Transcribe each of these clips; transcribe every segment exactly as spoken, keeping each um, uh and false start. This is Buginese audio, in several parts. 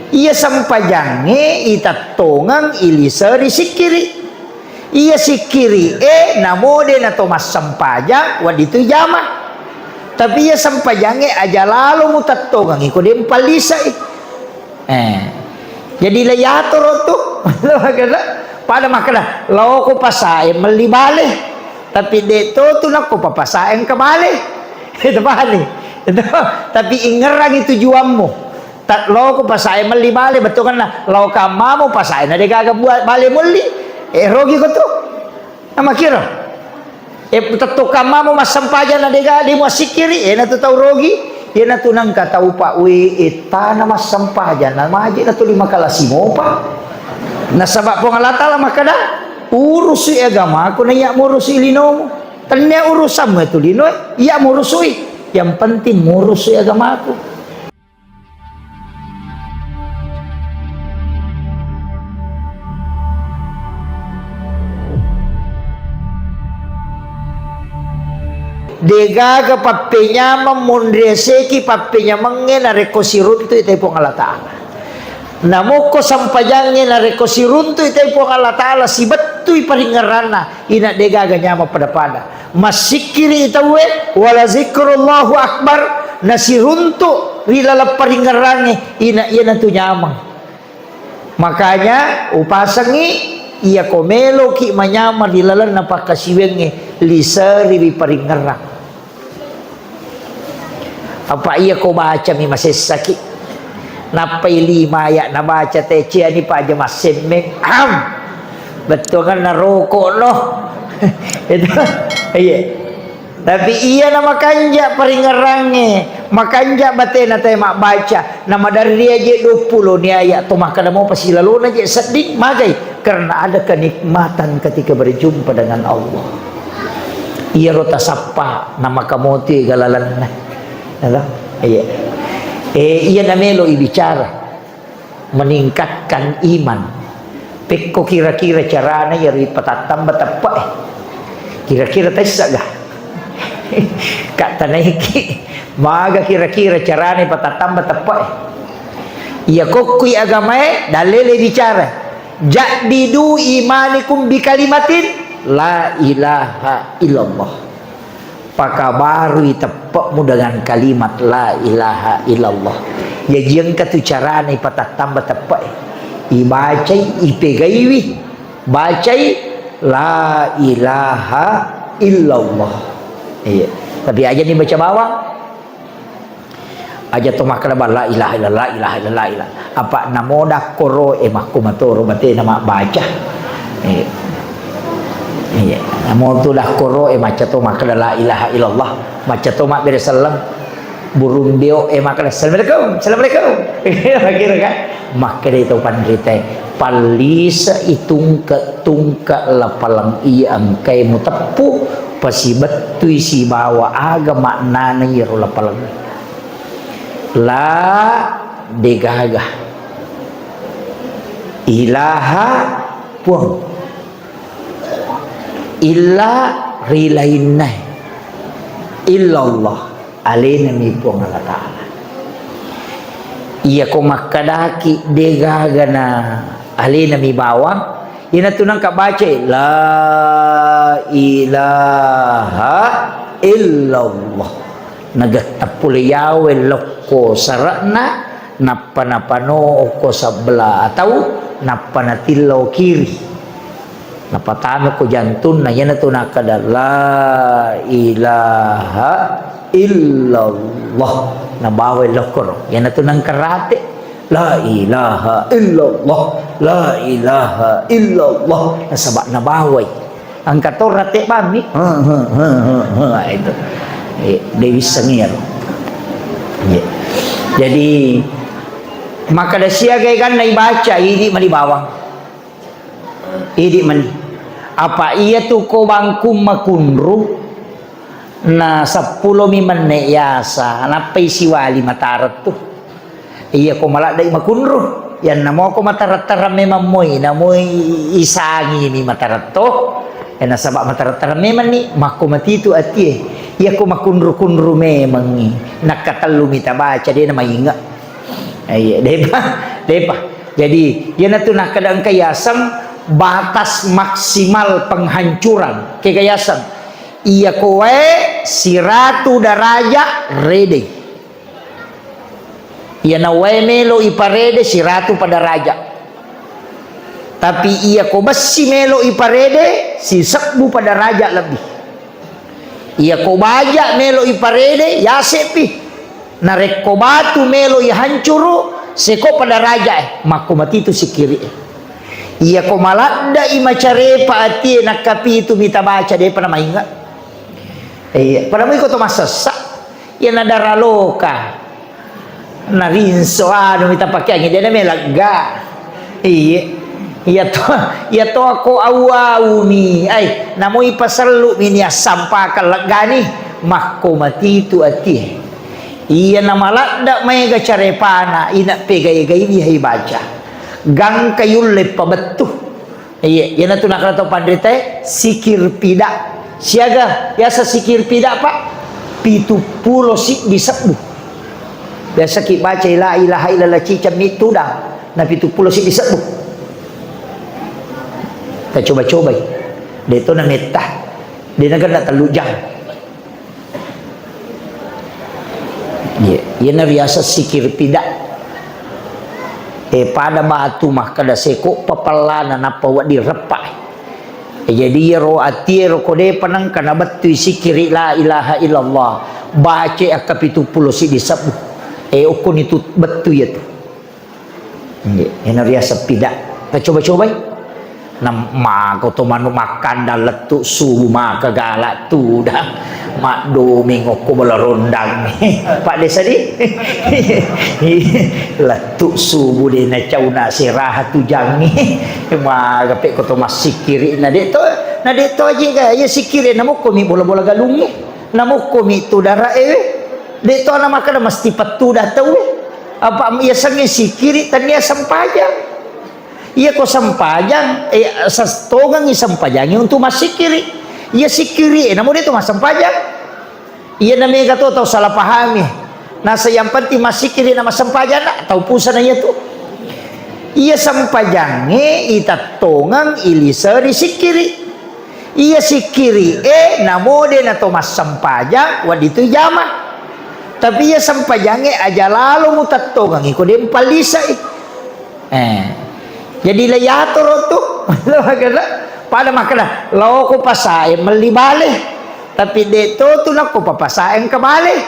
Iya sempajangnge itettongeng iliseri sikkiri. Iya sikkiri e namo de nato massempajang, wedding tu ijama. Tapi iya sempajangnge aja lalo mutettongeng iko de mpallisei. Eh. Jadi la yatoro tu. Pada makkeda, "Laoko pasae melli bale." Tapi de to tu nakko papasae engka bale. Itu pahani. Itu. Tapi ingerangi tujuanmu. Ta-, loko pasae melli bale, bettuanna lao kammamu pasae na degaga bua-, bale mulli. Eh, rogi ko tu. Namakiro. Eh, tettong kammamu massempajang na dega, de muassikkiri, eh, na tu tau rogi. Iyanatu nengka tau pa we ettana massempajang, na maje na tuli makalasi mopa. Nasaba Puang Allah Taala makkeda, "Urusui agamaku na iya murusui linomu." Tennia urusammu itu linoe, iya murusui. Yang penting murusui agamaku. Degaga pappenyameng monriaseki pappenyamengnge narekko siruntui tai Puang Allah Taala. Namokko sempajangnge narekko siruntui tai Puang Allah Taala sibettui paringngeranna, ina degaga nyameng pada-pada. Massikkiri tauwe, wala zikrullahu akbar, nasiruntu ri laleng paringngerangnge, ina iyanatu nyameng. Makanya upasengngi, iyako meloki manyameng ri lalenna pakkasiwiangnge, liseriwi paringngerang. Apa iyako bacami masessaki. Nappai lima ayat nabaca te ciani paja massemmeng. Am. Bettuanganna rokok no. Itu. Iya. Tapi iya na makanja paringngerangnge, makanja batena te mabbaca, na maderri aje duappulo ni ayat to makkeda mopa silalona je sedding, magai? Karena ada kenikmatan ketika berjumpa dengan Allah. Iyaro tasappa, na makamotoi galalanna. Iya. Eh, iya na melo ibicara. Meningkatkan iman. Pekko kira-kira carana iyaro ipatattamba teppe'e. Kira-kira tessa ga? Ka tanaiki, maga kira-kira carana ipatattamba teppe'e? Iya kokkui agamae, dalele bicara. "Jaddidu imanikum bi kalimatin la ilaha illallah." Pakabarui teppe'mu dengan kalimat la ilaha illallah. Jaji engka tu carana ipatattamba teppe'e. Ibacai, ipegaiwi, bacai la ilaha illallah. Iya. Tapi aja dibaca bawang. Aja to makkeda, "La ilaha illallah, la ilaha illallah, la ilaha." Apa namo dakkoro e makkumatoro batena mabbaca. Iya. Iya. Namo tu dakkoro e macca to makkeda, "La ilaha illallah." Macca to mabbere selleng. Burung beo e makkeda, "Assalamualaikum, assalamualaikum." Kira kan? Makkeda to panrita e, "Pallisei tungke-tungke lapaleng iya engkae muteppu, pasibettui sibawa aga maknana iyaro lapaleng." La degaga. Ilaha, Puang. Illa ri lainna. Illallah. Alenami Puang Allah Ta'ala. Iyako makkedaki degaga na alenami bawang, iyanatu nengka baca, "La ilaha illallah." Nagetteppu le yawe lokko sare'na, nappa napano okko sebelah atau nappa natillo kiri. Napatama ko jantunna, iyanatu nakkeda, "La ilaha illallah." Nabawai lokkoro. Iyanatu nengka rate. "La ilaha illallah, la ilaha illallah." Nasaba nabawai. Engka to rate bammi. Ha, ha, ha, ha, ha, itu. Eh, de wissengi iyaro. Iya. Jadi, makkeda siaga eganna ibaca, idi mani bawang. Idi mani. Apa iyatu ko bangkung makunru, na seppulo mi menne yasa, nappai siwali matarettu. Iyako maladde makunru, yanna moko matareng-tareng memang moi, namoi isangimi mataretto. Eh, nasaba matareng-tareng memanni, makko matitu atie. Iyako makunru-kunru memangngi, nakkatellumi tabaca, de namainge. Eh, iya, de pa. Depa. Jadi, iyanatu nakkeda engka yaseng batas maksimal penghancuran. Kega yaseng? Iya ko wae siratu daraja rede. Iyana wae melo iparede siratu pada raja. Tapi iya ko bessi melo iparede sisebbu pada raja lebbi. Iya ko baja melo iparede yasepi. Narekko batu melo ihancuru, seko pada rajae, makko matitu sikiri'e. Iya ko maladde'i macarepa atie nakkapitu mita baca depa namainga. Iya, pada mui ko to massessa, iya nadaraloka. Narinso anu mita pakeangnge dena melegga. Iya. Iya to, iya to ko au-aumi. Ai, namoi pasellu mini assampakang leggani, makko matitu atie. Iya namaladda maega carepana, ina pegai-gai wihai baca. Gangka yulle pabettu. Iya, iyanatu nakala tau panritae sikir pida. Siaga yasa sikir pida, Pak? Pitu pulo siddi sebbu. Biasa ki baca la ilaha illallah cicammi tudang. Na pitu pulo siddi sebbu. Ta coba-cobai. De to na metta. De na kena tellu jang. Iya, iyana riaseng sikir pida. E, pada batu makkeda seko papellana nappa wedding reppa. E, jadi iyaro atie ro ko depa nengka nabettui sikiri la ilaha illallah. Baca akka pitu pulo siddi sebbu. E, okkoni tu bettu iyatu. Nggih, ena riaseng pida. Tacoba-cobai. Na mako to manu makkandang lettu subu maka gala tudang. Maddomeng okko bola rondang. Pak Desa di. Lettu subu de na cauna seraha tujangi. Maga pe ko to massikiri na de to, na de to aja ga ya sikiri na mokko mi bola-bola galungi. Na mokko mi tu dara ewe. De to na makkeda mesti pettuda tauwe. Apa iya sengnge sikiri tania sempajang. Iya ko sempajang, eh, sas-, tongengi sempajangi untuk massikiri. Iya sikiri, eh, namo de to massempajang. Iya na mega to tau salah pahami. Nasa yang penting massikiri na massempajang na, tau pusana iya tu. Iya sempajangnge itattongeng iliseri sikkiri. Iya sikkiri e namo de na to massempajang wedding tu ijama. Tapi iya sempajangnge aja lalo mutattongengi ko de mpallisai. Eh. Jadi le yatoro tu pada makkeda loko pasae melli bale. Tapi de to tu nakko papasae engka bale.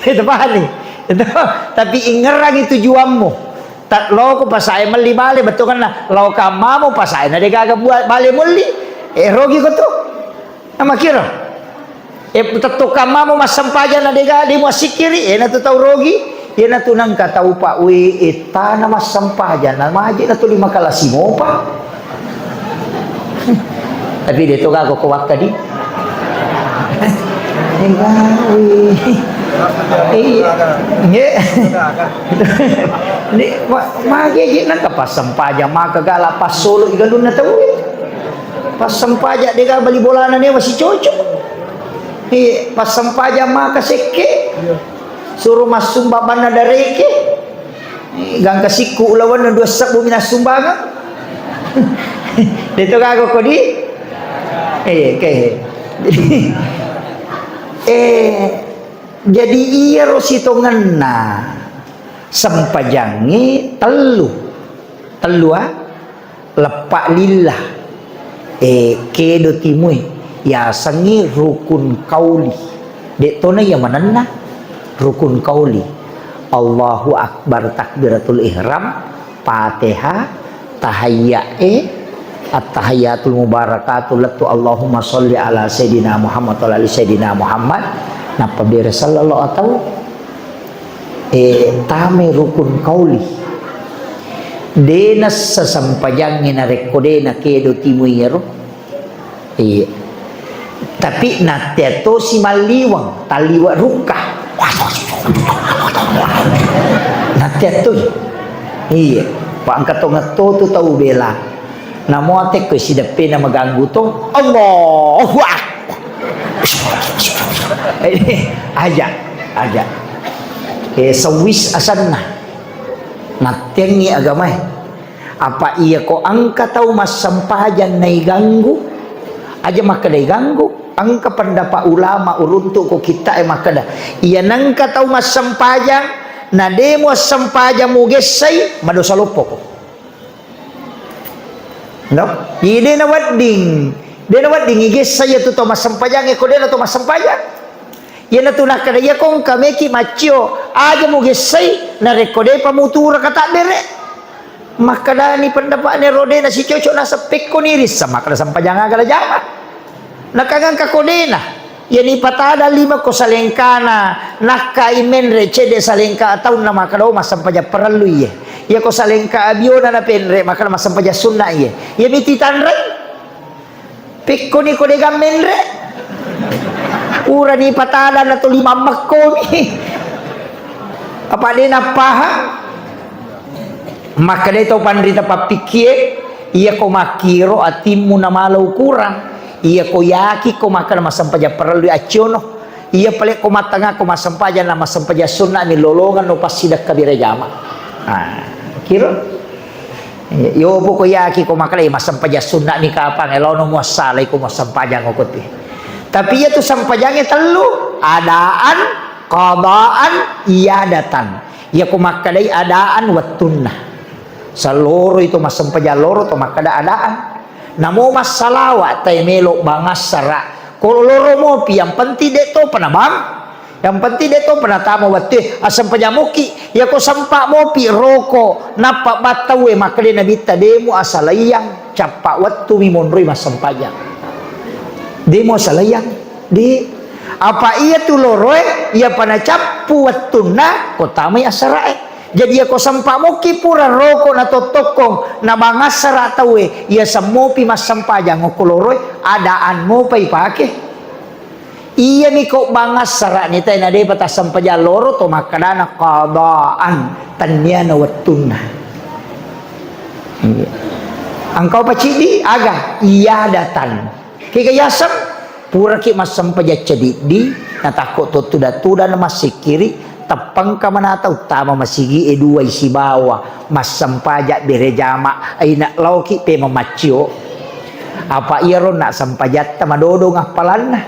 Itu pahani. Itu. Tapi ingerangi tujuanmu. Ta-, lao ko pasae melli bale, bettuanna lao kammamu pasae na degaga bua-, bale mulli. Eh, rogi ko tu. Namakiro. Eh, tettokkammamu massempajang na dega de muassikkiri, eh, na tu tau rogi. Iyanatu nengka tau pa we ettana massempajang na maje na tu lima kalasi mopa. Tapi de to gaga ko wakkadi. Enggak, wih. Iya. Nggih. Ni, ma-, magi ji nengka passempajang maka gala passolo igalunna tau. Passempajang dega bali bolana ne masih cocok. Iya, passempajang maka sekke. Suruh massumba banna dareke. Gangka sikku ulawanna dua sebbu minassumbangeng. De to gaga kodi? Eh, oke. Eh, jadi iyaro sitongenna sempajangnge tellu. Tellu, ah? Leppa lillah. Eh, kedo timue. Yasengngi rukun qauli. De tona iya manenna rukun qauli. Allahu Akbar, takbiratul ihram, Fatihah, tahiyya e, at-tahiyyatul mubarakatuh lettu, Allahumma sholli ala Sayyidina Muhammad wa ala ali Sayyidina Muhammad, nappa bere sallallahu atau, eh, tame rukun qauli. De nassa sempajangnge narekko de nakedo timui iyaro. Iya. Tapi nattea tosi malliweng, talliweng rukka. Nattea toi. Iya. Pa engka tongeng to tu tau bela. Namo atekko sideppena maganggu to. Allahu Akbar. Eh, aja, aja. Eh, sewis asanna. Matteangngi agamae. Apa iya ko engka tau massempajang naiganggu, aja makkeda iganggu. Engka pendapat ulama uruntu ko kitta e makkeda, iya nengka tau massempajang na de muassempajang mugessai, madosa loppoko. No? Iya de nawedding, de nawedding igessai iya tu tau massempajang, ko de na tau massempajang. Iyanatu nakkeda, "Iyako engka meki maccio, aja mugessai, narekko depa muturaka tabbere." Makkedani pendapatna ro de nasicocok naseng, pekkoni risseng makkeda sempajang aga la jama. Nakangangka ko dena, iyani patada lima ko salengkana, nakkai menre cedde salengka taunna makkeda, "Oh, massempajang parellu iye." Iyako salengka abiona napenre makkeda massempajang sunna iye. Iyami titanrei. Pekkoni ko degang menre. Purani patada na tuli mammekkomi. Apa de nappahang? Makkeda to panrita pappikkie, iyako makkiro atimmu namala ukurang. Iyako yaki ko makkeda massempajang parellu acciono. Iya pale ko mattanga ko massempajang na massempajang sunna mi lolongan no passidekka bere jama. Ah, kiro. Iya, yopo ko yaki ko makkeda, "Eh, massempajang sunna mi kapang, eh, laono muassalai ko massempajang okoti." Tapi iya tu sempajangnge tellu, adaan, qadaan, iadatan. Iya ko makkedai adaan wettunna. Selloro itu massempajang loro to makkeda adaan. Namo massalawa tai melo bangassara. Ko loro mopi yang penting de topa nabang. Yang penting de to pernah tama wettu, eh, assempajang moki. Iyako sempa mopi roko, nappa battaue makkeda Nabitta, "Demu asalaiyang, cappa wettu mi monroi massempajang." Demu asalaiyang, de. Apa iya tu loroe, iya pana cappu wettunna, ko tamai assarae. Jadi iyako sempa moki pura roko na tottokong, na bangassara taue, iya semmopi massempajang okko loroe, adaan mopa ipake. Iyami ko bangassara ni tai na depa tassempajang loro to makkedana qadaan, tenniana wettunna. Iya. Engkau paciddi aga? Iadatan. Kega yaseng? Puraki massempajang cadiddi, natakko to tuda-tuda na massikkiri, teppengka manata uttama masigi e duai sibawa massempajang bere jama, aina laoki pe mamaccio. Apa iyaro na sempajatta madodong appalanna.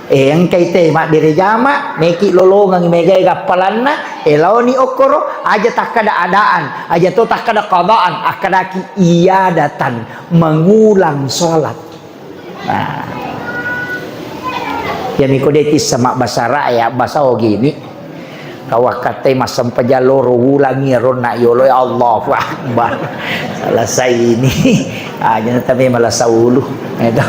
Eh, engkai te mabbere jama, meki lolongeng mega-ega appalanna, eh, laoni okkoro, aja takkada adaan, aja to takkada qadaan, akkadaki iadatan, mengulang sholat. Nah. Iyami ko de tissa mabbasara ya, basa ogini. Kawakkattai massempajang loro wulangi ronna yolo, ya Allahu Akbar. Selesai ini. Ah, jana tabe malasa ulu. Itu.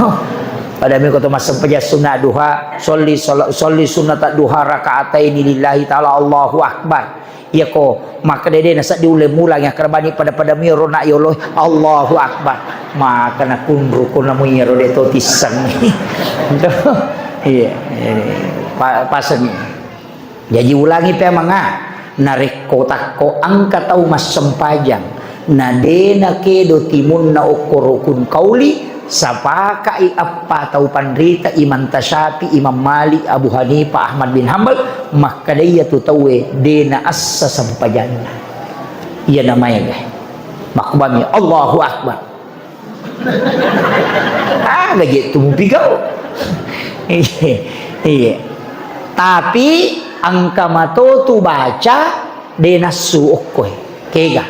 Pada mi ko to massempajang sunna duha, sholli sala-, sholli sunnata duha rakaataini lillahi ta'ala, Allahu Akbar. Iya ko makkeda de naseddi ulle mulang ya kerbani pada-pada mi ronna yolo, Allahu Akbar. Maka nakunru ko namu iyaro de to tisseng. Itu. Iya, iya. Pa-, paseng. Jaji ulangi pe manga, narekko takko engka tau massempajang, na de nakedo timunna okko rukun kauli, sapakai eppa tau panrita, Imam Tasyafi, Imam Malik, Abu Hanifah, Ahmad bin Hambal, makkeda iyatu tauwe de naassa sempajanna. Iyana maega. Makkubami, Allahu Akbar. Ah, gaje tu mupigau. Iya, iya. Tapi engka mato tu baca de nassu okkoe. Kega?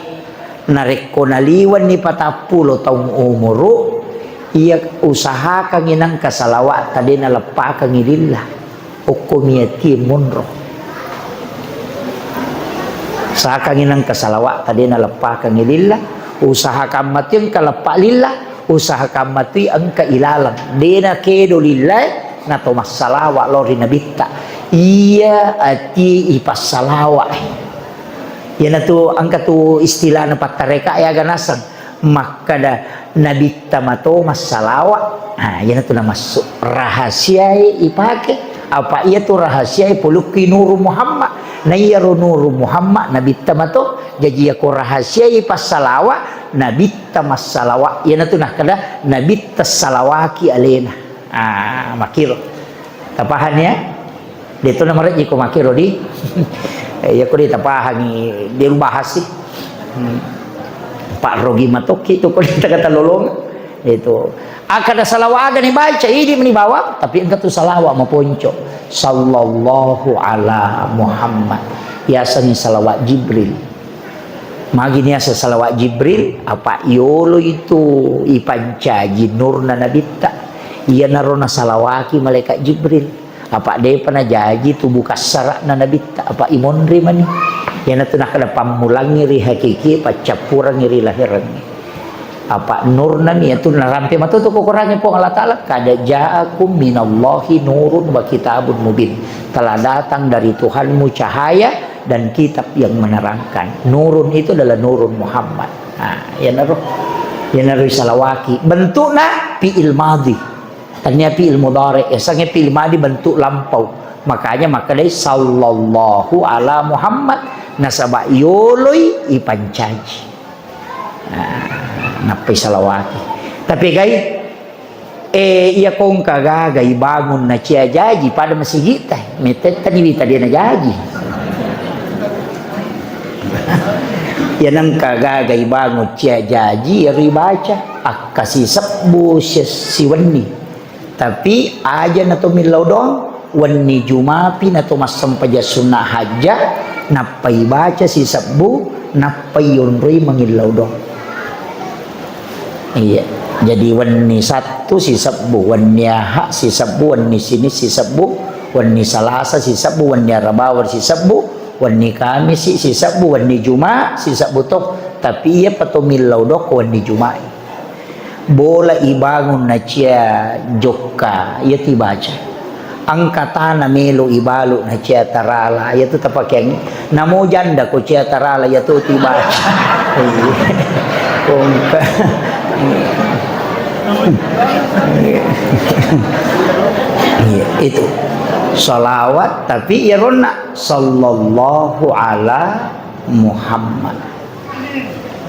Narekko naliwenni patappulo taung umuru, iya usahakangi nengka salawa'ta de naleppakangi lillah. Okko miatie monro. Usahakangi nengka salawa'ta de naleppakangi lillah, usahakan mati engka leppa lillah, usahakan mati engka ilaleng. De nakedo lillah, nato massalawa lao ri nabitta. Iya atie ipassalawa. Iyanatu engka tu istilahna pattareka e aga naseng. Makkada Nabitta mato massalawa. Ha, iyanatu namassu. Rahasiae ipake. Apa iyatu rahasiae polukki Nuru Muhammad. Na iyaro Nuru Muhammad Nabitta mato. Jaji iyako rahasiae passalawa, Nabitta massalawa. Iyanatu nakkada Nabitta salawaki alena. Ah, makiro. Tapahani ya? Deto namarejji ko makiro di. Eh, iya ko de' tapahangi, de' bahas sih. Hmm. Pak Rogi matokki tu ko de' takata lolong. Itu. Akkada salawat aga ni baca, idi meni bawang, tapi engka tu salawat maponco. Sallallahu ala Muhammad. Yasengngi salawat Jibril. Magi niaseng salawat Jibril, apa yolo itu ipancaji nurna nabitta. Iyanaro nasalawaki malaikat Jibril. Apa de'pa najaji tubuh kassara'na nabitta, apa imonri mani. Iyanatu nakkeda pammulangngi ri hakiki, paccappurengngi ri lahirengngi. Apa nurna ni, iyatu narampe matu tu kokorangnge Puang Allah Ta'ala, "Qad ja'akum minallahi nurun wa kitabun mubin." Telah datang dari Tuhanmu cahaya dan kitab yang menerangkan. Nurun itu adalah nurun Muhammad. Nah, iyanaro. Iyanaro isalawaki. Bentukna fi'il madhi. Tania fi'il mudhari, yasengnge fi'il madhi bentuk lampau. Makanya makkedai sallallahu ala Muhammad, nasaba yoloi ipancaji. Nah, nappai salawati. Tapi gai, eh, iya kongka gaga ibangun na cia jaji pada masigitta, metettani wita dia na jaji. Iya nengka gaga ibangun cia jaji, iyaro ibaca, akkasi sebbu si-, siwenni. Tapi aja na to millau doang, wenni Jumapi na to massempajang sunna hajja, nappai baca sisebbu, nappai yonroi mangillau doang. Iya. Jadi wenni Sattu sisebbu, wenni Aha sisebbu, wenni Sini sisebbu, wenni Salasa sisebbu, wenni Arabawar sisebbu, wenni Kamisi sisebbu, wenni Juma sisebbu to. Tapi iya pa to millau doang ko wenni Jumai. Bola ibangun na cia jokka, iya tu ibaca. Engka tana melo ibalu na cia tarala, iya tu tapakeangi. Namo janda ko cia tarala, iya tu tu ibaca. Iya. Kongka. Iya, itu. Salawat, tapi iya ronna, "Sallallahu ala Muhammad."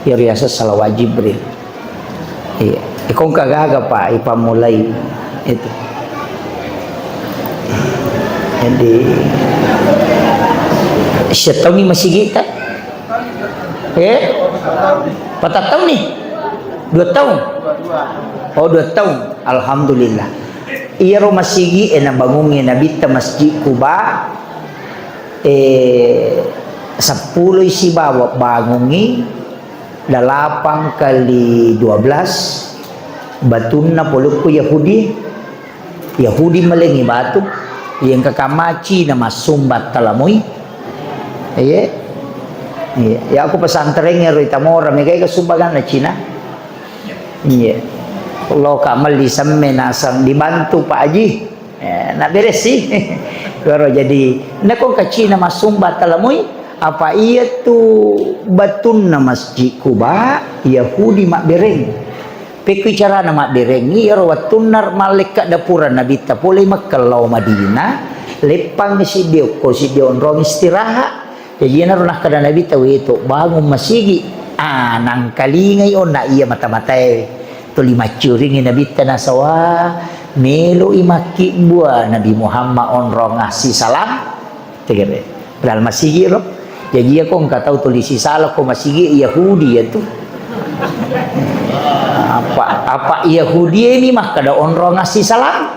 Iya riaseng salawat Jibril. Iya. Iko engka gaga, Pak, ipammulai itu. Jadi, setaunni masigi ta? Eh? Patattaunni? Dua taung? Oh, dua taung. Alhamdulillah. Iyaro masigi e nabangungngi Nabitta Masjid Quba, eh, seppulo sibawa bangungngi, delapan kali dua belas, batunna polokku Yahudi. Yahudi malengngi batu, iya engka kamma Cina massumba talamoi. Iya. Iya, iya, aku pesantren ero Itamora, megai ke sumbanganna Cina. Iya. Loka melli semme nasang dibantu Pak Haji. Eh, na beres sih. Goro jadi, nako ka Cina massumba talamoi, apa iya tu batunna Masjid Kuba, Yahudi mabbereng. Pekku carana mabberengngi, iyaro wettunna mallekka dapureng Nabitta pole Mekka lao Madinah, leppang siddi okko siddi onrong istirahat. Jaji iyanaro nakkeda Nabitta, "Weto, bangun masigi." Ah, nangkalingai onna iya mata-matae. Tuli maccuringi Nabitta nasawa, meloi makkibbua Nabi Muhammad onrong assisalang. Tegere. Padahal masigi ro. Jaji iya ko engka tau tuli sisala ko masigi Yahudi iya tu. Apa, apa Yahudi ini makkeda onrong assisalang?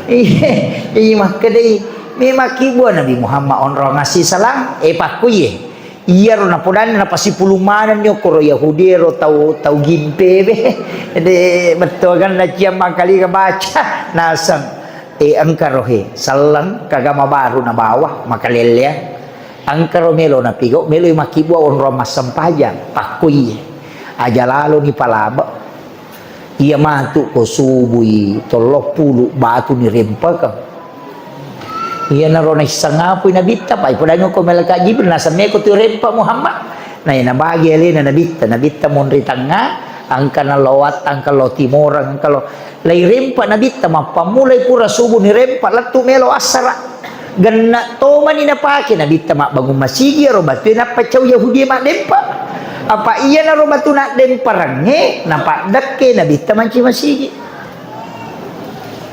Iya, iya makkedai. Memang kibbua Nabi Muhammad onrong assisalang. Eh, pakkuye. Iyaro napodanna napasipulung manenni okkoro Yahudi ero tau, tau gimpe be. De bettuaganna ciang mangkalinga baca. Naseng. Eh, engka ro he, selleng, kagama baru nabawa, makalelleang. Engka ro melo napigau, meloi makkibua onrong massempajang, pakkoi. Aja laloni palaba. Iya matu ko subui, tolloppulu batu ni rempaka. Iyanaro naisseng apui Nabitta, pai podangko malaikat Jibril, nasemmeko tu rempa Muhammad. Na iya nabagi alena Nabitta, Nabitta monri tengnga, engka nallo watta, engka lo timoreng, engka lo Lairempa Nabitta mappammulai pura subuh nirempa lettu melo assara. Genna tomani napake Nabitta mabbangung masigi ero batue nappa cau Yahudi maddempa. Apa iyanaro batu naddemparengnge napaddekke Nabitta manci masigi.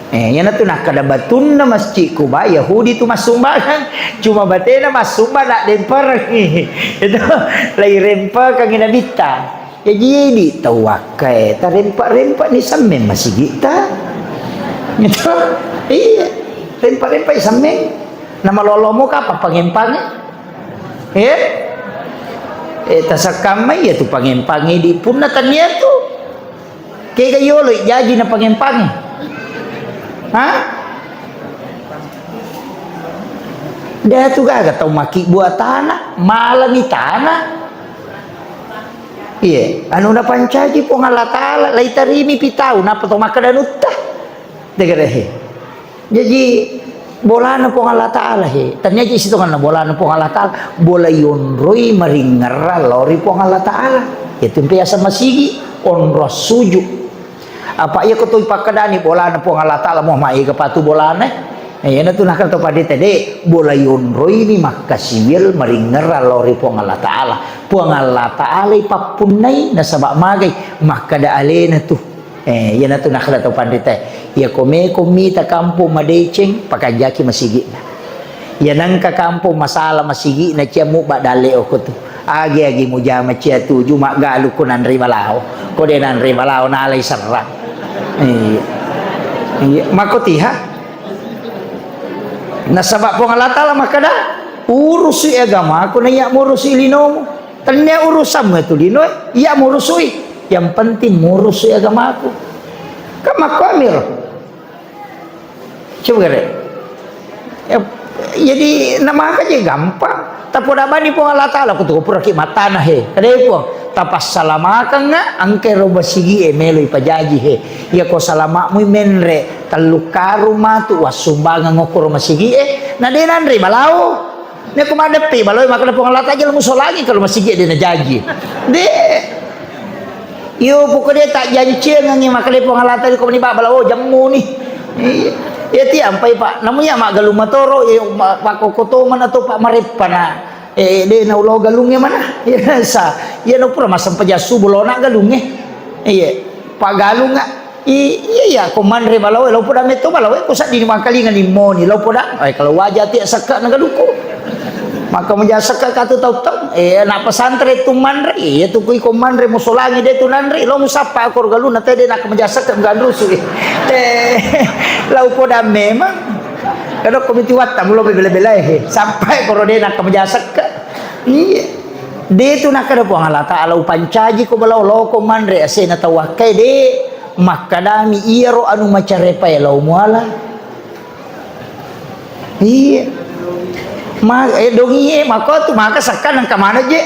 Eh, iyanatu nakkeda batunna Masjid Quba, Yahudi tu massumbangang, cuma batena massumbang na demperengi. Itu, lai rempekengi nabitta. Jaji, idi tau wakkae, tarempa-rempa ni semmeng masigitta. Gitu. Iya, rempa-rempa ni semmeng. Namalolo-lomo kapang pangempange? Eh? Eh, tasekkamma iya tu pangempange di punna tania tu. Kega yolo jaji na pangempange? Ha? Dia tu gaga tau maki buat tanah, malami tanah. Iya, anu napancaji Puang Allah Ta'ala, laitarimi pitau, napa to makkeda nutta? Degerehe. Jaji, bolana Puang Allah Ta'ala he. Tania ji sitonganna bolana Puang Allah Ta'ala. Bola yonroi maringerra lao ri Puang Allah Ta'ala. Itu biasa masigi, onro suju. Apa iya ko toi pakkedani bolana Puang Allah Ta'ala, mau maega patu bolana? Eh, iyanatu nakkeda to pandita, de, bola yonroi ni makkasiwiel maringerra lao ri Puang Allah Ta'ala. Puang Allah Ta'ala ipappunnai nasaba magai makkeda alena tu. Eh, iyanatu nakkeda to pandita, iya ko meko mita kampong madeceng, pakanjaki masigi'na. Iya nengka kampong masala masigi'na cia mubba dalle oko tu. Agi-agi mujama cia tuju maggalu ko nanre balao. Ko de nanre balao nalai serrang. Iya. Iya, mako tiha. Nasaba Puang Allah Ta'ala makkeda, urusi agamaku na iya murusi linomu. Tennia urusammu tu linoe, iya murusui. Yang penting murusui agamaku. Kan makko amiro. Coba kare. Ya, jadi namaka je gampang. Tapoda bani Puang Allah Ta'ala, kutu pura ki matana he. Kadai Puang, tapassalamakeng engke ro masigi e melo ipajaji he. Iya ko salamakmu menre tellu karung matu wassumbangeng okko ro masigi e. Na de nanre balao. Neko maddeppe balao, makkeda Puang Allah Ta'ala, musolangi kalau masigi de najaji. De. Iyo, pokoknya tak janciangi makkeda Puang Allah Ta'ala, ko meni balao, oh, jemmuni. Iya. Iya, ti ampai, Pak. Namu iya maggalung matoro, iya, ma-, pakkokkoto mana to, Pak, mareppana. Eh, de na ulo galungnge mana? Iya, sa. Iya, no pura massempajang subuh, lo na galungnge. Iya. Pak galung, ah. I-, iya, iya, ko manre balao, lao poda metto balao, ko saddini mangkalinga ni moni, lao poda, eh, kalau waja ti sekke na galuku. Maka meja sekke katu tau tau, eh, na pesantren tu manre, iya tu kui ko manre musolangi de tu nanre, lao musappa ko galunna te de na meja sekke ganrusu. Te, lao poda memang. Kada ko miti watta mulo bela-bela, eh, sampai koro de na meja sekke. Iya. De tu nakkeda Puang Allah Ta'ala, upancaji ko balao, lao ko manre, asena tau wakkai de. Makkadami, iyaro anu macarepae lao muala. Iya. Ma-, eh, dongie, mako tu, maka sakka nengka mana je.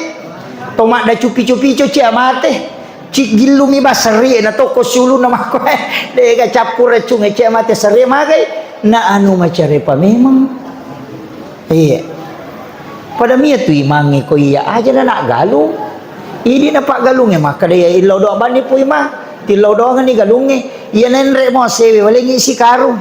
To madda cupi-cupi co cia mate. Ci gillumi ba serie na toko siulunna mako, eh. Dega cappura cunge cia mate serie magai. Na anu macarepa memang. Iya. Pada mia tu imangnge ko iya aja na nak galung. Idi na pak galungnge makkeda iya illau doa bani pu imang. Tillau doangenni galungnge. Iya nenre mo sewe walengi sikarung.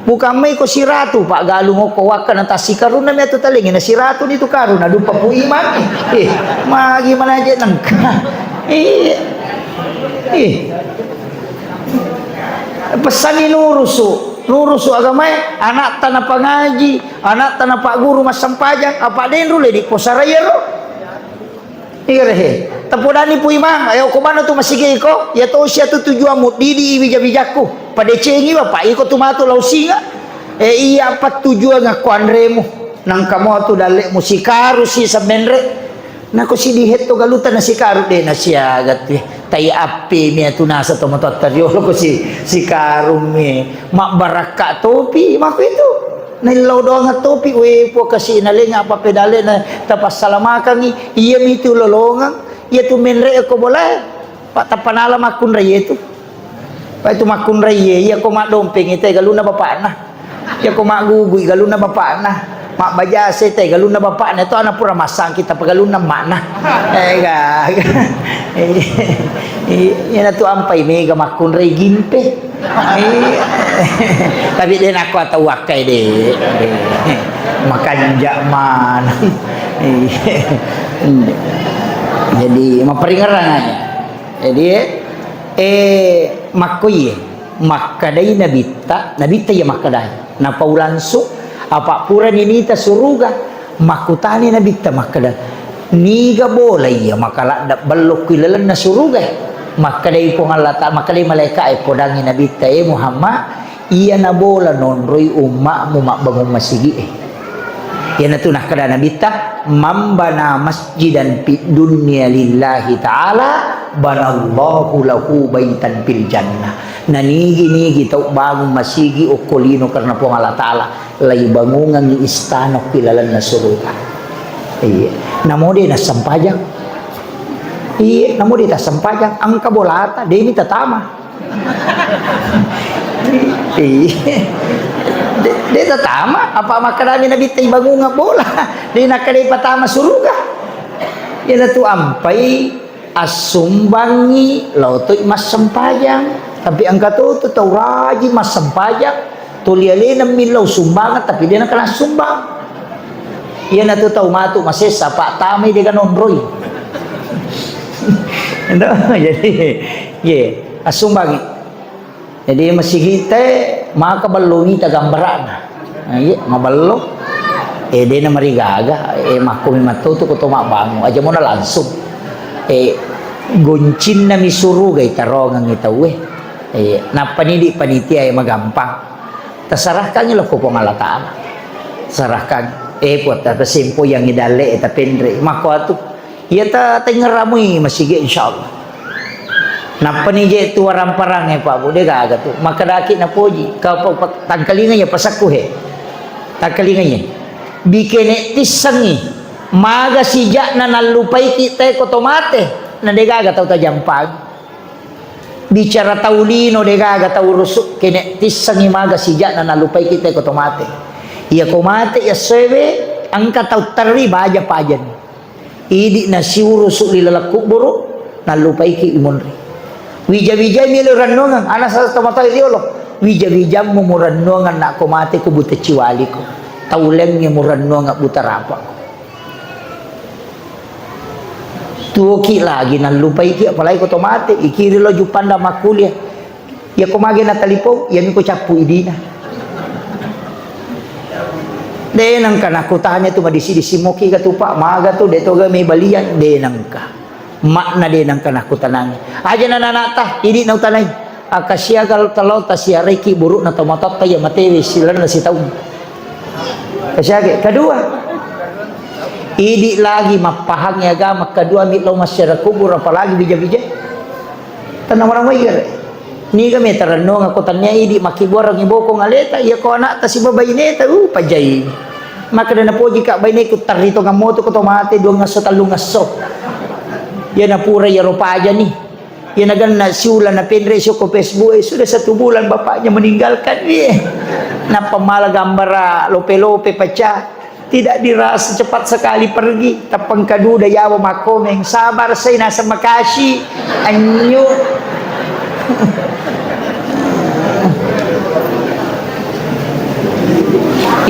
Bukan mai ko siratu pak galung okko wakka na tasikarunna mia tu talengi na siratu ni tu karung na dupa pu imang. Eh, magi mana aja nengka. Iya. Iya. Pesanni nurusu, nurusu agamae, anakta napangaji, anakta napagguru massempajang, apa denru le diposaraiero. Igerehe. Tepodani pu imang, ayo ko mana tu masigi iko, ya to sia tu tujuanmu didi wija-wijakku. Padecengi bapak iko tu matu lau singa. Eh, iya apa tujuan aku anremu. Nangka mo tu dalle musikaru si semenre. Nako sidihetto galuta nasikaru de nasiaga tu. Tai appe mi atu nasa to matotta riolo ko si, sikarung mi. Mabbarakka topi mako itu. Naillau doang topi we po kasi nalenga apa pedale na tapassalamakang iya mi tu lolongang iya tu menre ko bola. Pak tappanala makkunrai itu. Pak itu makkunrai iya ko maddompeng itu galuna bapakna. Iya ko maggugui galunna bapakna, mabbajase te galunna bapakna, to ana pura massangki tappa galunna makna. Eh, ga. Iya na tu ampai mega makkunrai gimpe. Iya. Tapi de nakko atau wakkai de. Makanja mana. Iya. Jadi maperingeran aja. Jadi eh makko iye. Makkedai Nabitta, Nabitta iya makkedai. Napau langsung, apa purani nita suruga? Makkutani Nabitta makkeda, niga bola iya maka ladda bello ku ilalenna suruga? Makkedai Puang Allah Ta'ala, makkedai malaika e, podangi Nabitta, e Muhammad, iyana bola nonroi umma'mu mabbangung masigi e. Iyanatu nakkeda Nabitta, "Man bana masjidan fid dunya lillahi ta'ala, banallahu lahu baitan fil jannah." Nanigi-nigi tau bangung masigi okko lino karena Puang Allah Ta'ala, laibangungengngi istana okko ilalenna suruga. Iya. Namo de nassempajang. Iya, namo de tassempajang. Engka bolata, demi tatama. Iya. De, de tatama, apa makkedami Nabitta ibangunga bola. De nakkedai patama suruga. Iyanatu ampai assumbangi lao toi massempajang. Tapi engka to tu tau rajin massempajang, tuli alena millau sumbangan, tapi de nakana sumbang. Iyanatu tau matu masessa, pattamai de ganonroi. Endo, jadi, ye, assumbangi. Jadi, masigite maka bello wita gambarana. Nah, iya, mabello. Eh, dena marigaga, eh, makko memang to tu ko to mabbangung. Aja mona langsung. Eh, goncinna mi suruga itarongengi tauwe. Eh, nappa nidi panitia e magampang. Tasarahkangi lo ko Puang Allah Ta'ala. Sarahkan. Eh, puatta tasempo yang idalle, eh, tapenre. Makko atu. Iya ta tengngeramui masigi, insyaallah. Nappani je tu waramparang e, Pak Bu, de gaga tu. Makkedaki napoji, ka pa-, pa-, tangkalinga ya pasakku he. Tangkalinga ya. Bikene tissengi. Maga sijakna nallupaiki te ko to mate. Na de gaga tau tajampang. Bicara tau lino de gaga tau rusu, kene tissengi maga sijakna nallupaiki te ko to mate. Iya ko mate ya sewe, engka tau terri baja pajani. Idi nasiurusu ri laleng kubburu, nallupaiki imunri. Wija-wijai melo rennuangeng, ana sasa tomatoa riolo. Wija-wijammu murennuangeng nak ko mate ku buta ciwaliko. Taulengnge murennuangeng buta rapako. Tuoki lagi nallupaiki, apalagi ko to mate, ikiri lo juppanda makkuliah. Iya ko mage na telepon, iya miko cappu idina. De nengka nakutanya tu madisi-disi moki ga tu, Pak, maga tu, de toga me balian, de nengka. Makna de nengka nakutanangi. Aja na nanata, idi na utanai. Akasiaga talo tasiaraiki burukna tomatoatta iya matewe silalenna sitaung. Kasiage. Kedua, idi lagi mappahangi agama, kedua mi lo masyarakat kubur, apalagi bija-bija. Tenang orang wajar. Niga me tarennungako tania idi makkibuarangi bokong aleta, iya ko anakta sibawa baineta, uh, pajai. Makkeda napoji ka baineku tarri tongammoto ko to mate dua ngesso, tellu ngesso. Iya napura iyaro pajani. Iya naganna siuleng napenre siokko Facebook, eh, sudah satu bulan bapaknya meninggalkan. Iya. Nappa mala gambara lope-lope pecah. Tidak dirasa cepat sekali pergi, tappengka duda yawa makkomeng, sabar sai naseng makasi, anyu.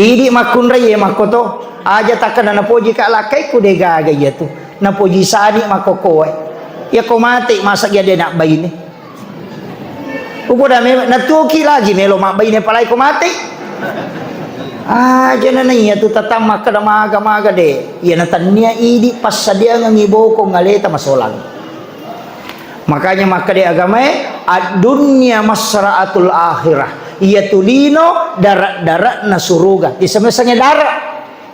Idi makkunrai e makkoto, aja takkena napoji ka lakkai ku de gaga iya tu, napoji sani makkokoe. Iya ko mate masa iya de nak baine. Upoda memang natuoki lagi melo mabbaine palai ko mate. Aja na iya tu tatang makkeda maga-maga de. Iya na tania idi passadiangengi bokong aleta masolang. Makanya makkeda agamae, ad-dunya masra'atul akhirah. Iya tu lino dara-darana suruga. Disemesange dara.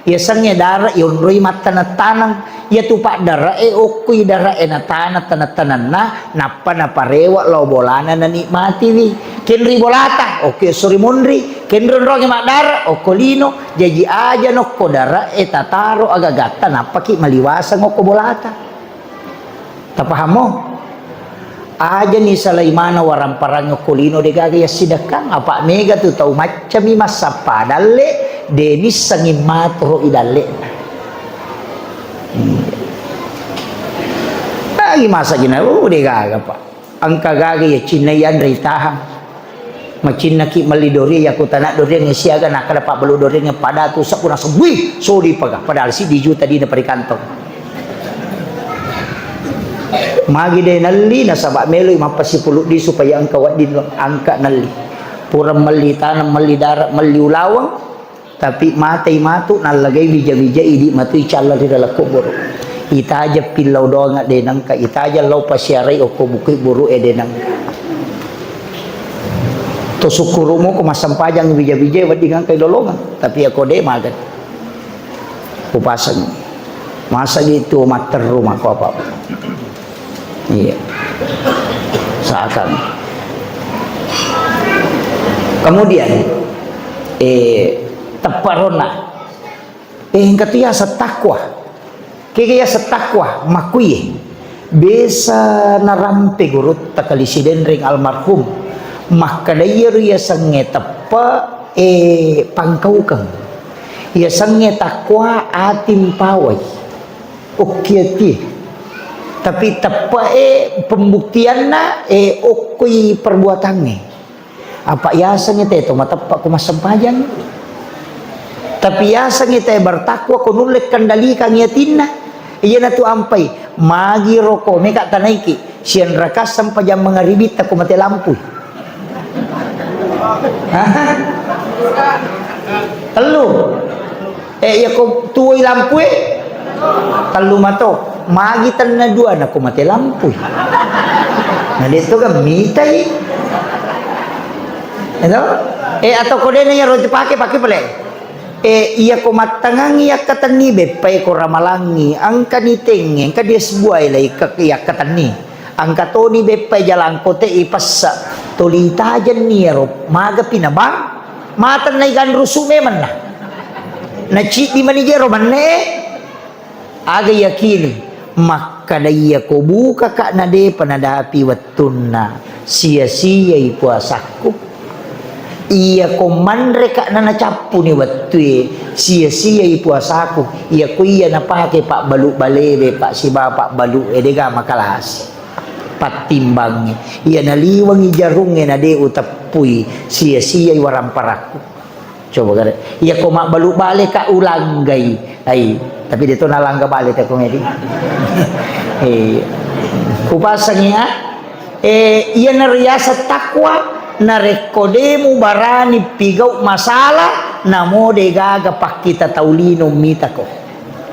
Yasengnge dara yonroi mattaneng-taneng. Iyatu paddarae okkoi darae nataneng taneng-tanenna, nappa naparewe lao bolana nanikmatiwi. Kenri bolata, okko esso ri munri. Kenri onrongnge maddara, okko lino. Jaji aja nokko darae tataro agagatta, nappaki maliwaseng okko bolata. Tapahammo? Ajani salai maneng waramparang okko lino de gaga yassidekkang, apa mega tu tau maccami massappa dalle, de nissengi matoro i dalle'na. Iya. Lagi masa jina, oh, de gaga, Pak. Engka gaga ya cinna yanre tahang. Macinnaki melli dori, yakutana doriangnge siaga, nakkeda pabbalu doriangnge pada tu seppu naseng, "Wih, sodi paga," padahal siddi juta dina pada ri kantong. Magi de' nalli, nasaba' meloi mappasipuluddi supaya engka wedding angka nalli. Pura melli taneng, melli dara', melli ulaweng, tapi matei matu nallagai wija-wija idi' matu icalla ri laleng kuburu. Itajeng pillau doang de' nengka, itajeng lao pasiarai okko bukui buru e de' nengka. To sukkuru'mu ko massempajang wija-wija wedding engka ilolongeng, tapi ako de' maga. Upaseng. Masa gitu matteru mako apa? Iya. Seakan. Kemudian, eh, tepparona. Eh, engka tu yaseng takwa. Kega yaseng takwa, makkuye. Biasa narampe gurutta Kali Sidenreng almarhum. Makkeda iyaro yasengnge teppe, eh, pangkaukeng. Yasengnge takwa ati mpawai. Okki ati. Tapi teppe e pembuktianna, eh, okkoi perbuatangnge. Apa yasengnge te to mateppe ko massempajang. Tapi yasengnge te bertakwa ko nulle kendalikan atinna. Iyanatu ampai, magi roko meka tanaiki. Sianraka sempajang mangaribitta ko mate lampui. Hah? Tellu. Eh, iya ko tuwoi lampue? Tellu mato. Magi tenna dua na ko mate lampui. Na de' to ga mitai. Eto? Eh, atau ko de' na iya roti pake, pake pale. Eh, iya ko mattangangi yakkatenni beppai ko ramalangi, engka ni tengnge, engka di S dua lai ke-, yakkatenni. Engka toni beppai jalangkote ipessa, toli tajenni ero, magapi na bang, matennai ganrusu memenna. Na ciddi mani jero menne, aga yakini, makkada iya ko bukaka na depa nadapi wettunna, sia-siai puasakku. Iya ko manreka na nacappuni wettue, sia-siai puasaku. Iya ko iya napake pabbalu balewe, pa sibawa pabbalu e, dega makalasi. Pattimbangnge. Iya naliwengngi jarungnge na de uteppui, sia-siai waramparakku. Coba gare. Iya ko mabbalu bale ka ulanggai. Ai, tapi de to nalangga bale te ko medi. Eh, kupasangi ya. Eh, iya nariaseng takwa, narekko de mubarani pigau masalah, namo de gaga pakkita tau lino mitako.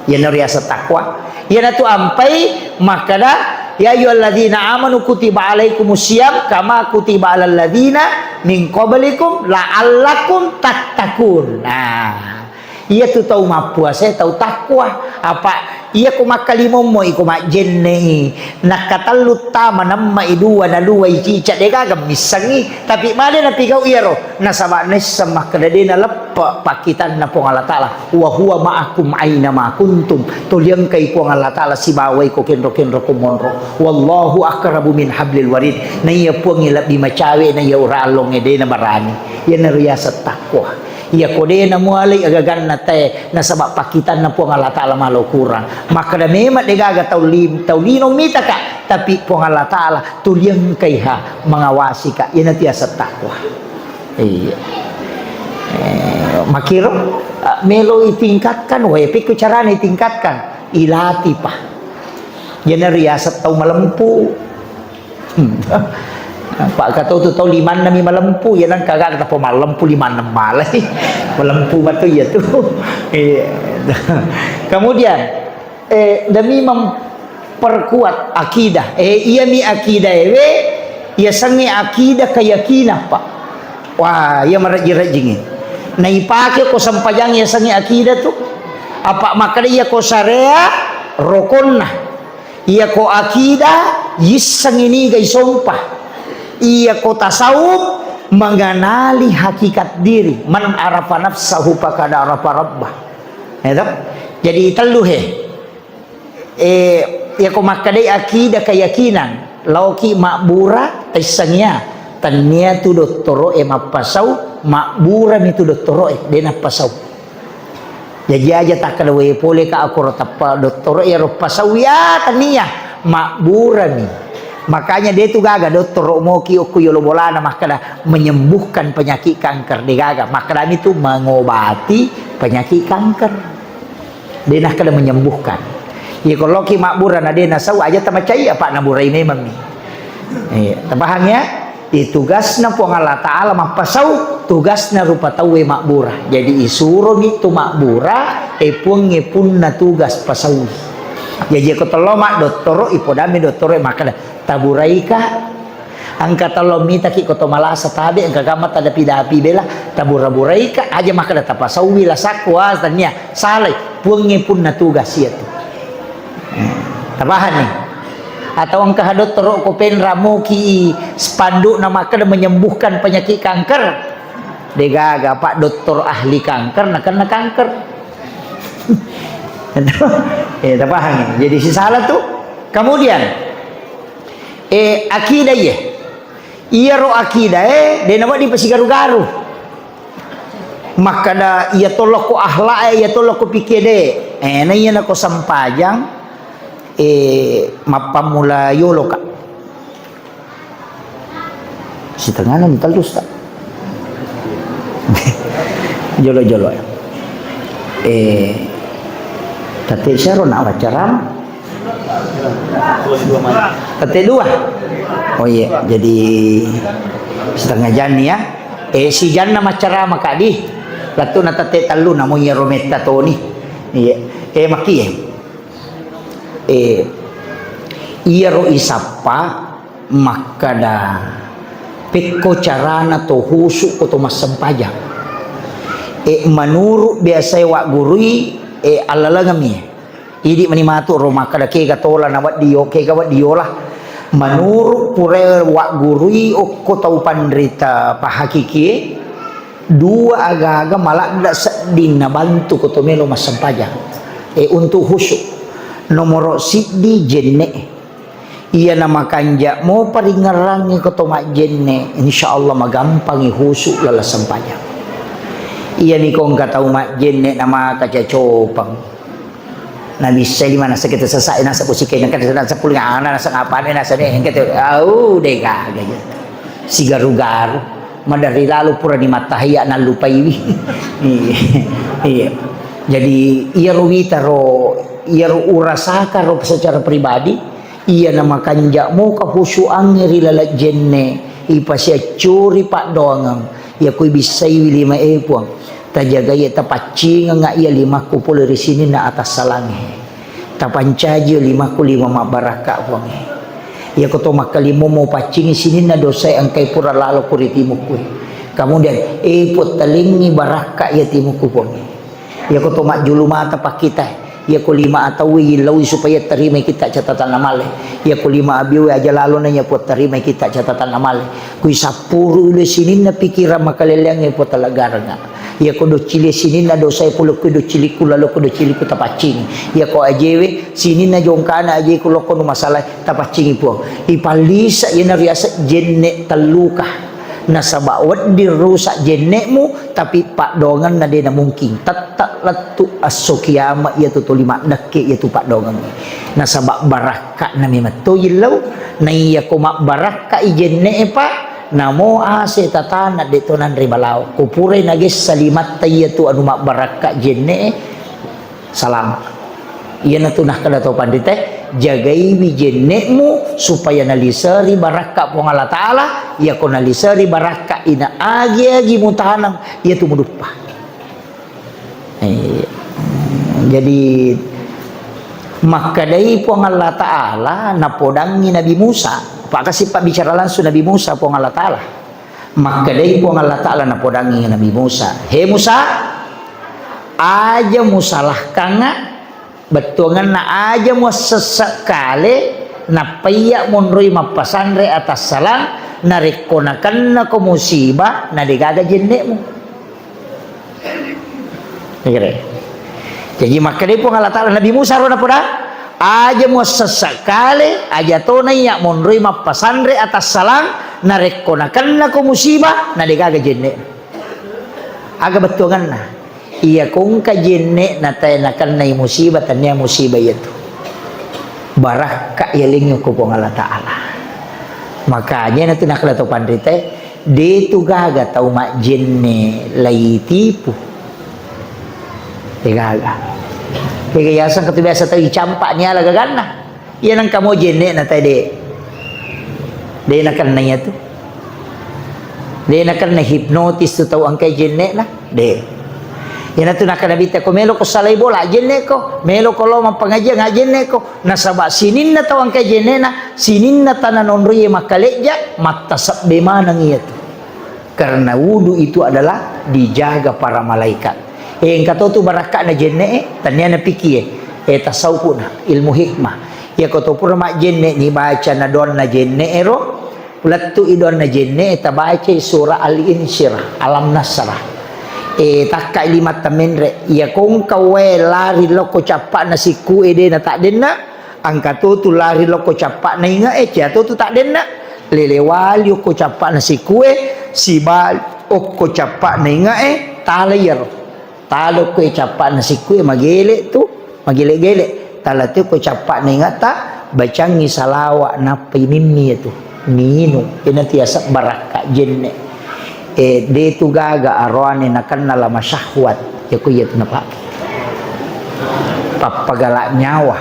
Iyanaro riaseng takwa. Iyanatu ampai makkada, "Ya ayyuhalladzina amanu kutiba alaikumus siyam kama kutiba alal ladzina min qablikum la'allakum tattaqun." Nah, iyatu tau mappuasa tau takwa. Apa iya ko makkalimommo iko majjenne i, nakkatellu tama namma i dua na dua i cicak de gaga missengi, tapi male napigau iyaro, nasaba naisseng makkada de naleppe pakkitanna Puang Allah Taala. "Wa huwa ma'akum aina ma kuntum." Toliangkai Puang Allah Taala sibawai ko kenro-kenro ko monro. "Wallahu aqrabu min hablil warid." Naiya Puangnge lebbi macawe naiya ura allongnge de nabarani. Iyanaro riaseng takwa. Iya ko de namualai agaganna tae nasaba pakkitanna Puang Allah Taala malo kurang. Makkada memang de gaga tau lim-, tau lino mitaka, tapi Puang Allah Taala toliangkai ha mangawasika. Iyanatu riaseng takwa. Iya. Eh, makkiro, eh, melo itingkatkan, weh, pekko carana itingkatkan? Ilatipa. Iyanaro riaseng tau malempu. Hmm. Pak katau tu tau limanna mi malempu, iya nang kagak kata malempu limanna malai. Malempu matu iya tu. Iya. Kemudian, eh, demi memperkuat akidah. Eh, iya mi akidah ewe, iya sengnge akidah keyakinan, Pak. Wah, iya marejjing-rejjingngi. Naipake ko sempajang iya sengnge akidah tu. Apa makkada iya ko syariat rokonna. Iya ko akidah yissengngi niga isompa. Iya ko tasawuf mengenali hakikat diri. Man arafa nafsahu faqad arafa rabbah. Ya toh? Jadi tellu he. Eh, iya ko makkedai akidah keyakinan, laoki mabbura, taissengngia, tennia tu dottoro'e mappasau, mabburami tu dottoro'e, de nappasau. Jaji aja takkeda wae pole ka akoro tappa dottoro'e ro pasau ya, tennia, mabburami. Makanya de tu gaga dottoro moki okko yolo bolana makkeda menyembuhkan penyakit kanker, de gaga. Makkedami tu mengobati penyakit kanker. De nakkeda menyembuhkan. Iya, ko loki mabbura na de nasau, aja tamacai, apa naburai memang mi. Iya, tapahang ya? Iya, tugasna Puang Allah Ta'ala mappasau, tugasna rupa tauwe mabbura. Jadi isuromi tu mabbura, e Puangnge punna tugas pasaui. Jaji ko tello maddottoro, ipodami dottoro makkeda, "Taburaika?" Engka tello mitaki ko to malasa tabe, engka kamma tadapi-dapi bela, tabura-buraika, aja makkeda tapasaui lasakku, ah, tania, salai, Puangnge punna tugas iya tu. Eh, tapahang ni? Atau engka ha dottoro ko penra moki spandukna makkeda menyembuhkan penyakit kanker? Degaga, Pak, dokter ahli kanker, nakenna kanker. Eh, tapahang ni? Jadi sisala tu. Kemudian, eh, akidah iya. Iyaro akidah e, de nawedding pasigaru-garu. Makkada iya tolokko akhlak e, iya tolokko pikkir de. Eh, na iya nako sempajang, eh, mappammula yolo, Kak. Sitengana ni talus, Kak. Jolo-jolo. Eh, tette siaro na waccarama? Tette dua. Oh iya, jadi setengah jam ni ya. Eh, sijanna maccarama, Kak, di. Lattu na tette tellu, namo iyaro metta toni. Iya. Eh, makkie. Eh, iyaro isappa makkada, pekko carana to husu ko to massempajang. Eh, menurut biasae waggurui, eh, allalengeng mi. Idi mani matu ro makkada kega tola na wedding yo, kega wedding yola. Menurut pura waggurui okko tau panrita pahakikie, dua aga-aga maladda sedding nabantu ko to melo massempajang. Eh, untuk husu. Nomoro siddi jenne. Iyana makanja mopa ringngerangngi ko to majjenne, insya Allah magampangi husu lala sempajang. Iyani ko engka tau majjenne namaka cacopang. Nabissai lima nasa kita sesak nasa kusikai nasa nasa puling ana nasa ngapane nasa ne engka tu, au, de gaga ja. Sigaru-garu. Maderri lalo purani mattahiyya nallupaiwi. Iya. Iya. Jadi iyaro wita ro, iyaro urasaka ro secara pribadi, iyana makanja moka husuangnge ri laleng jenne, ipasiaccuri paddoangeng, iya kui bissaiwi lima e Puang. Tajagai tapaccingeng iya limakku pole ri sininna atassalangnge. Tapancaji limakku lima mabbarakka, Puangnge. Iyako to makkalimmo mupaccingi sininna dosae engkai pura lalo ku ri timukku. Kemudian, eh, Puang, talengngi barakka iya timukku, Puangnge. Iyako to majjulu mata pakkita, iyako lima atau illau supaya tarimai kita catatan amale. Iyako lima abiu aja lalo na iya Puang tarimai kita catatan amale. Kui sappuru ule sininna pikiran makaleleangnge Puang talaggarengnga. Iyako doccili sininna dosae pole kui doccilikku lalo ko doccilikku tapaccingi. Iyako ajewe sininna jongkana ajeku lokko nu masalae tapaccingi Puang. Ipallisa iyana riaseng jenne telluka. Nasaba wedding rusak jenne'mu, tapi paddoangenna de namungkin. Tette lettu esso kiamat iyatu toli maddekke iyatu paddoangengnge. Nasaba barakka'na memang to illau, naiyako mabbarakka'i jenne'e, Pak, namo ase tatana de to nanre balawo. Ko purai nagessa limatta iyatu anu mabbarakka jenne'e, salama. Iyanatu nakkeda to panritae, jagaiwi jenne'mu supaya naliseri barakka Puang Allah Ta'ala, iyako naliseri barakka ina agi-agi mutaneng, iyatu muduppa. Eh, jadi makkedai Puang Allah Ta'ala napodangngi Nabi Musa, pakasi pabbicara langsung Nabi Musa Puang Allah Ta'ala. Makkedai Puang Allah Ta'ala napodangngi Nabi Musa, "He Musa, aja musalahkangnga, bettuangenna aja muassesse kale, nappaiya monroi mappasanre atassalang, narekko nakennako musibah, nadegaga jenne'mu." Ikere. Jaji makkedai Puang Allah Ta'ala, Nabi Musa ro napoda, "Aja muassesse kale, aja to naiya monroi mappasanre atassalang, narekko nakennako musibah, nadegaga jenne." Aga bettuangenna? Iya kongka jenne natae nakennai musibah, tania musibah iyatu. Barakka yalengngi ko Puang Allah Ta'ala. Makanya natu nakkeda to panritae, detu gaga tau majjenne laitipu. Degaga. Kega yaseng katu biasa tau icampa niala gaganna. Iya nengka mo jenne'na tadi. De' nakenna iya tu. De' nakenna hipnotis tu tau engkai jenne'na. De'. Iyana tu nakkeda Nabitta, ko melo ko salai bola, ajenne' ko. Melo ko lo mappangajiang, ajenne' ko. Nasaba' sininna tau engkai jenne'na, sininna tana nonroie makkalejja, mattasebbe maneng iya tu. Karena wudu itu adalah dijaga para malaikat. Eh, engka to tu barakka'na jenne'e, tania napikie. Eh, tasawufna, ilmu hikmah. Iya ko to pura majjenne' ni baca na doanna jenne'e ro, lettu'i doanna jenne'e, tabacai surah Al-Insyirah, Alam Nasrah. Eh, takka lima tamenre, iya ko engka wae lari lokko cappa'na sikku'e de' na ta'denna, Engka to tu lari lokko cappa'na inge'e, cia to tu ta'denna. Lelewali okko cappa'na sikku'e, sibali okko cappa'na inge'e, tala iyaro. Tala okko cappa'na sikku'e, magele' tu, magele'-gele'. Tala tu okko cappa'na inge'ta, bacangngi salawa' nappai mimmi iya tu. Minung, iyana tu yaseng barakka' jenne'. Eh, de' tu gaga aroane nakenna lama syahwat. Iya ko iya tu napake. Pappagala' nyawa.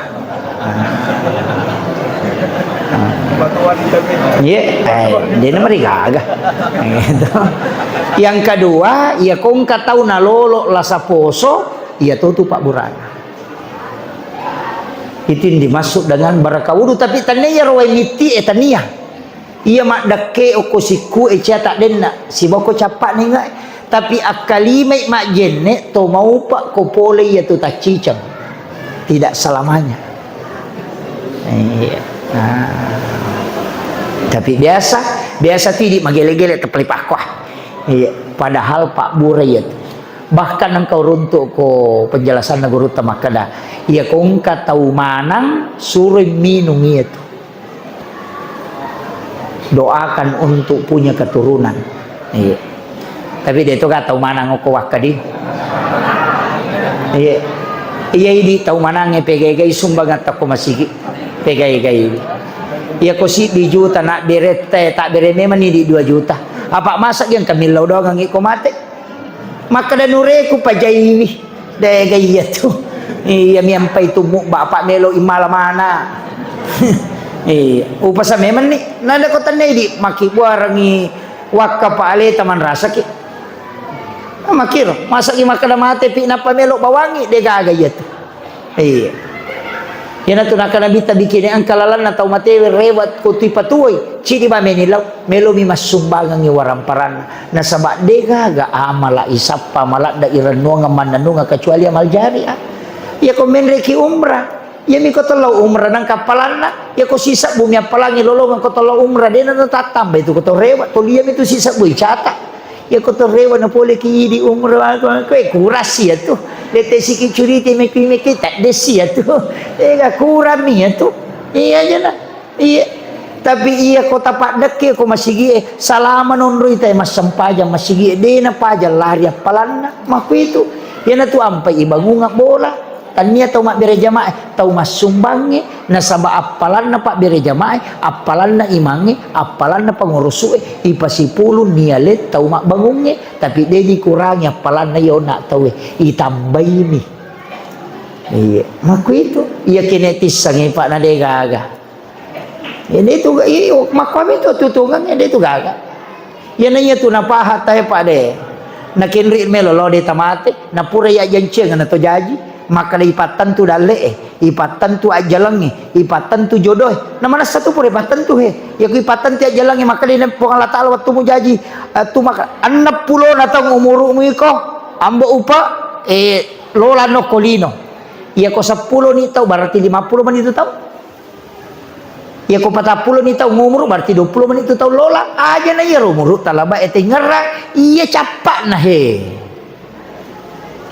Iya, eh, de' namarigaga. Gitu. Yang kedua, iya ko engka tau nalolo' lasa poso, iya to tu pabburana. Itu yang dimaksud dengan barakka' wudu, tapi tania iyaro wae mitti e, tania. Iya maddekke okko sikku'e cia ta'denna, sibawa okko cappa'na inge'e. Tapi akkalimai majjenne' to maupa' ko pole iya tu tacciceng. Tidak selamanya. Iya. Nah. Tapi biasa, biasa tu idi' magele'-gele' teppali pakkoa. Iya. Padahal pabbura iya tu. Bahkan engka uruntu' ko penjelasanna gurutta makkeda, iya ko engka tau manang suroi minung iya tu. Doakan untuk punya keturunan. Iya. Tapi de' to ga tau manang okko wakkadi. Iya. Iya idi' tau manangnge pegai-gai sumbangatta ko masigi. Pegai-gai. Iya ko siddi juta na beretta, tak bere memang idi' dua juta. Apa' masa' yang kamillau doangang iko mate? Makkeda nureku pajaiwi. Dega iya tu. Iya miampai tummu bapa' melo imala mana. Iya, upasa memang ni. Nada ko tennai di' makkibuarangi wakka pa aleta manrasaki. Makkiro, masaki makkeda mate pi nappa melo bawangi, degaga iya tu. Iya. Iyanatu nakkeda Nabitta, bikini engka lalenna tau matewe rewat ko tui patuoi, cidi' ba meni lau, melomi massumbangengngi waramparanna. Nasaba' degaga amala isappa maladda irennuangeng mannennungeng kecuali amal jariah. Iya ko menreki umrah, iyami ko tellau umrah nangka appalanna, iya ko sisebbu mi appalangngi lolongeng ko tellau umrah, de'na tatambai tu ko to rewat, toliami tu sisebbu icata. Iya ko to rewa na pole ki idi' umrah, aku, aku, eh, kurang si iya tu. Dete siki curiti meki-meki, tak desi iya tu. Ega kurang mi iya tu. Iya aja na. Iya. Tapi iya ko tapaddekke ko masigi e, salama nonroi tae massempajang masigi e, de'na pajang lari appalanna. Makkuitu. Iyanatu ampai ibangunga bola. Tania tau mabbere jamaah, tau massumbangnge, nasaba' appalanna pabbere jamaah, appalanna imangnge, appalanna pangurusu'e, ipasipulung niale tau mabbangungnge, tapi de' dikurangi appalanna iya onna' tauwe, itambaimi. Iya, makkuitu. Iya kene tissangnge, Pak, na de' gaga. Iya, de' tu ga-, iyo, makkuami tu tutungang, iya, de' tu gaga. Iyana iya tu napaha tae, Pak, de'. Nakenri melo lao de' tamate, napura iya janciang na to jaji, makkeda ipattentu dalle'e, ipattentu ajjalengnge, ipattentu jodoe. Na manessa tu pura ipattentu he. Iya ku ipattentu ajjalengnge, makkeda Puang Allah Taala wettu mujaji, eh, tu maka enneng pulona taung umuru'mu iko, Ambo Upa, eh, lola nokko lino. Iya ko seppulo ni tau, berarti lima puluh mani tu tau. Iya ko patappulo ni taung umuru, berarti dua puluh mani tu taung lola. Aja na iya umuru talaba e tengngerang, iya cappa'na he.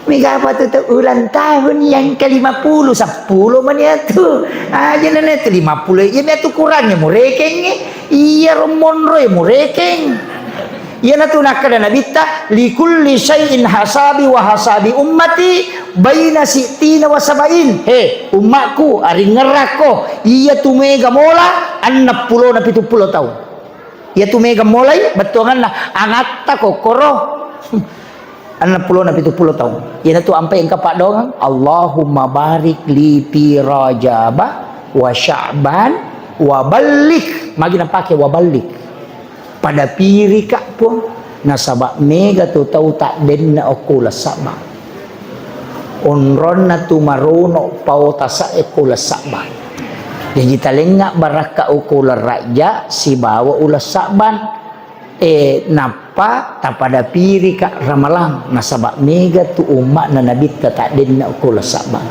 Mega apa tu, tu ulang tahun yang ke lima puluh, seppulo mani atu. Aja na tu lima puluh, iya mi atu kurangnya murekeng. Iya ro monro ya murekeng. Iyanatu nakkeda Nabitta, "Likulli syai'in hasabi wa hasabi ummati baina sittina wa sabain." He, ummakku, aringngerakko, iya tu mega mola, enneng pulona pitu pulo taung. Iya tu mega molai, bettuanganna, angatta kokkoro. Enneng pulo na pitu pulo taung. Iyanatu ampai engka paddoangeng, "Allahumma barik li fi Rajaba wa Sya'ban wa balligh." Magi napake wa balligh? Pada pirika, Puang, nasaba mega tu tau taddenna okko uleng Sa'ban. Onronna tu marono pao tasa okko uleng Sa'ban. Jaji talengnga barakka okko uleng Rajja sibawa uleng Sa'ban. Eh, nappa tapada pirika Ramalang, nasaba mega tu umma'na Nabitta taddenna okko uleng Sa'ban.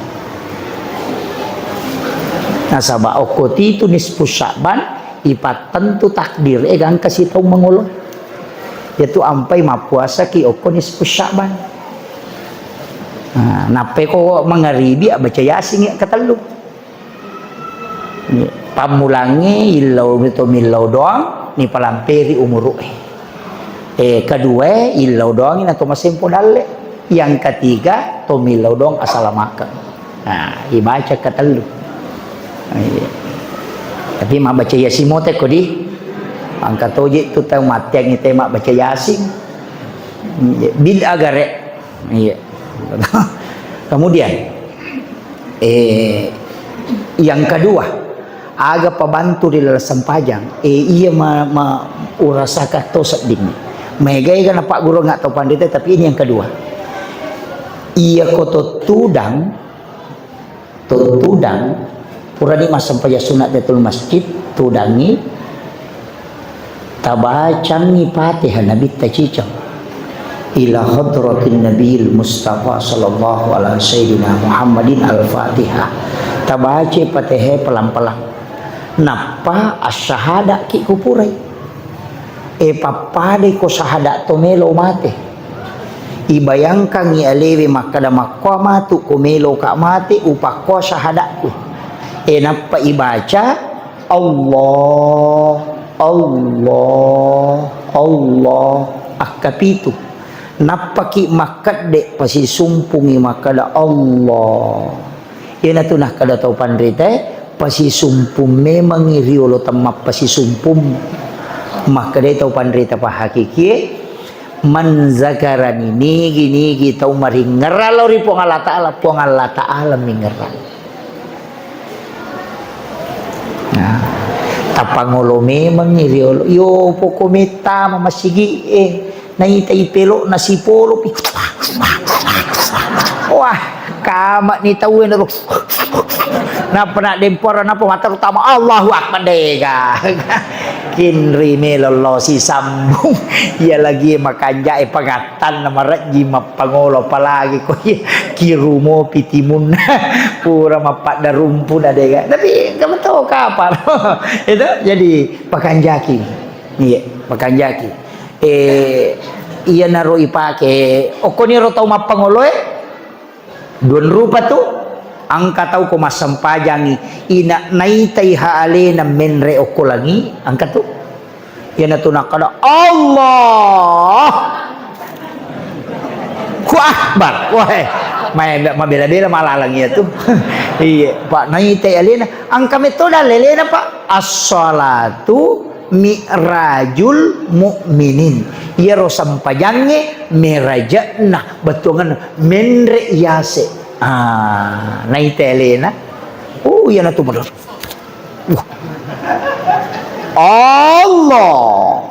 Nasaba okko titu nisfu Sya'ban, ipattentu takdir, eh, gangka sitaung mangolo. Yatu ampai mappuasaki okko nisfu Sya'ban. Nah, nappa ko mangaribi, abbaca Yasin ya katellu. Pammulangnge illau to millau doang, nipalamperi umuru'e. Eh, kedua, illau doang na to masempo dalle. Yang ketiga, to millau doang asalamakeng. Nah, ibaca katellu. Iya. Tapi mabbaca Yasin mote ko di. Angka toje tu tau matteang ite mabbaca Yasin. Iya, bid'ah gare. Iya. Kemudian, eh, yang kedua, aga pabantu ri laleng sempajang. Eh, iya ma, ma urasaka to sedding. Mega-ega napagguru nga to panrita, tapi ini yang kedua. Iya ko to tudang, to tudang, purani massempajang sunat Tahiyatul Masjid, tudangi, tabacangi Fatihah Nabitta ciceng. Ila hadratin Nabiil Mustafa sallallahu ala sayyidina Muhammadin al-Fatihah. Tabaca Fatihah pelang-pelang. Nappa asyhadaki kupurai. E, pappadai ko syahada to melo mate. Ibayangkangngi alewe makkeda, "Makkoa matu ko meloka mate, upakkoa syahadaku." E, nappa ibaca, "Allah, Allah, Allah." Akkapitu. Nappaki makkedde, pasisumpungi makkeda, "Allah." Iyanatu nakkeda tau panritae, pasisumpung memangngi riolo temmappasisumpung. Makkedai tau panrita pahakikie, "Man zakarani," nigi-nigi tau maringngerang lao ri Puang Allah Ta'ala, Puang Allah Ta'ala mingngerang. Nah, tapangolo memangngi riolo. Yo, poko metta mamassigi e. Naitai pelo'na sipolopi. Wah, kama'ni tauwe naro. Nappa naddempora, nappa matterutama, "Allahu Akbar," dega. Kinri melo lo sisambung. Iya lagi makanjae pangattanna marejji mappangolo, apalagi ko iya kirumopi timunna. Pura mappaddarumpu na dega. Tapi kamu tahu kapan? Itu jadi pakanjaki. Iya, pakanjaki. Eh, iyanaro ipake, okkoniro tau mappangoloe, duanrupa tu, engka tau ko massempajangi, ina naitai ha alena menre okko langi, engka tu. Iyanatu nakkeda, "Allah!" Ku Akbar. Wah, main mabela-bela malalang iya tu. Iya, Pak, naitai alena, engka metto dalle alena, Pak. As-salatu mi'rajul mu'minin. Iyaro sempajangnge meraje'na, bettuangenna menre yase. Ah, naita alena. Oh, iyanatu bener. Wah. Allah.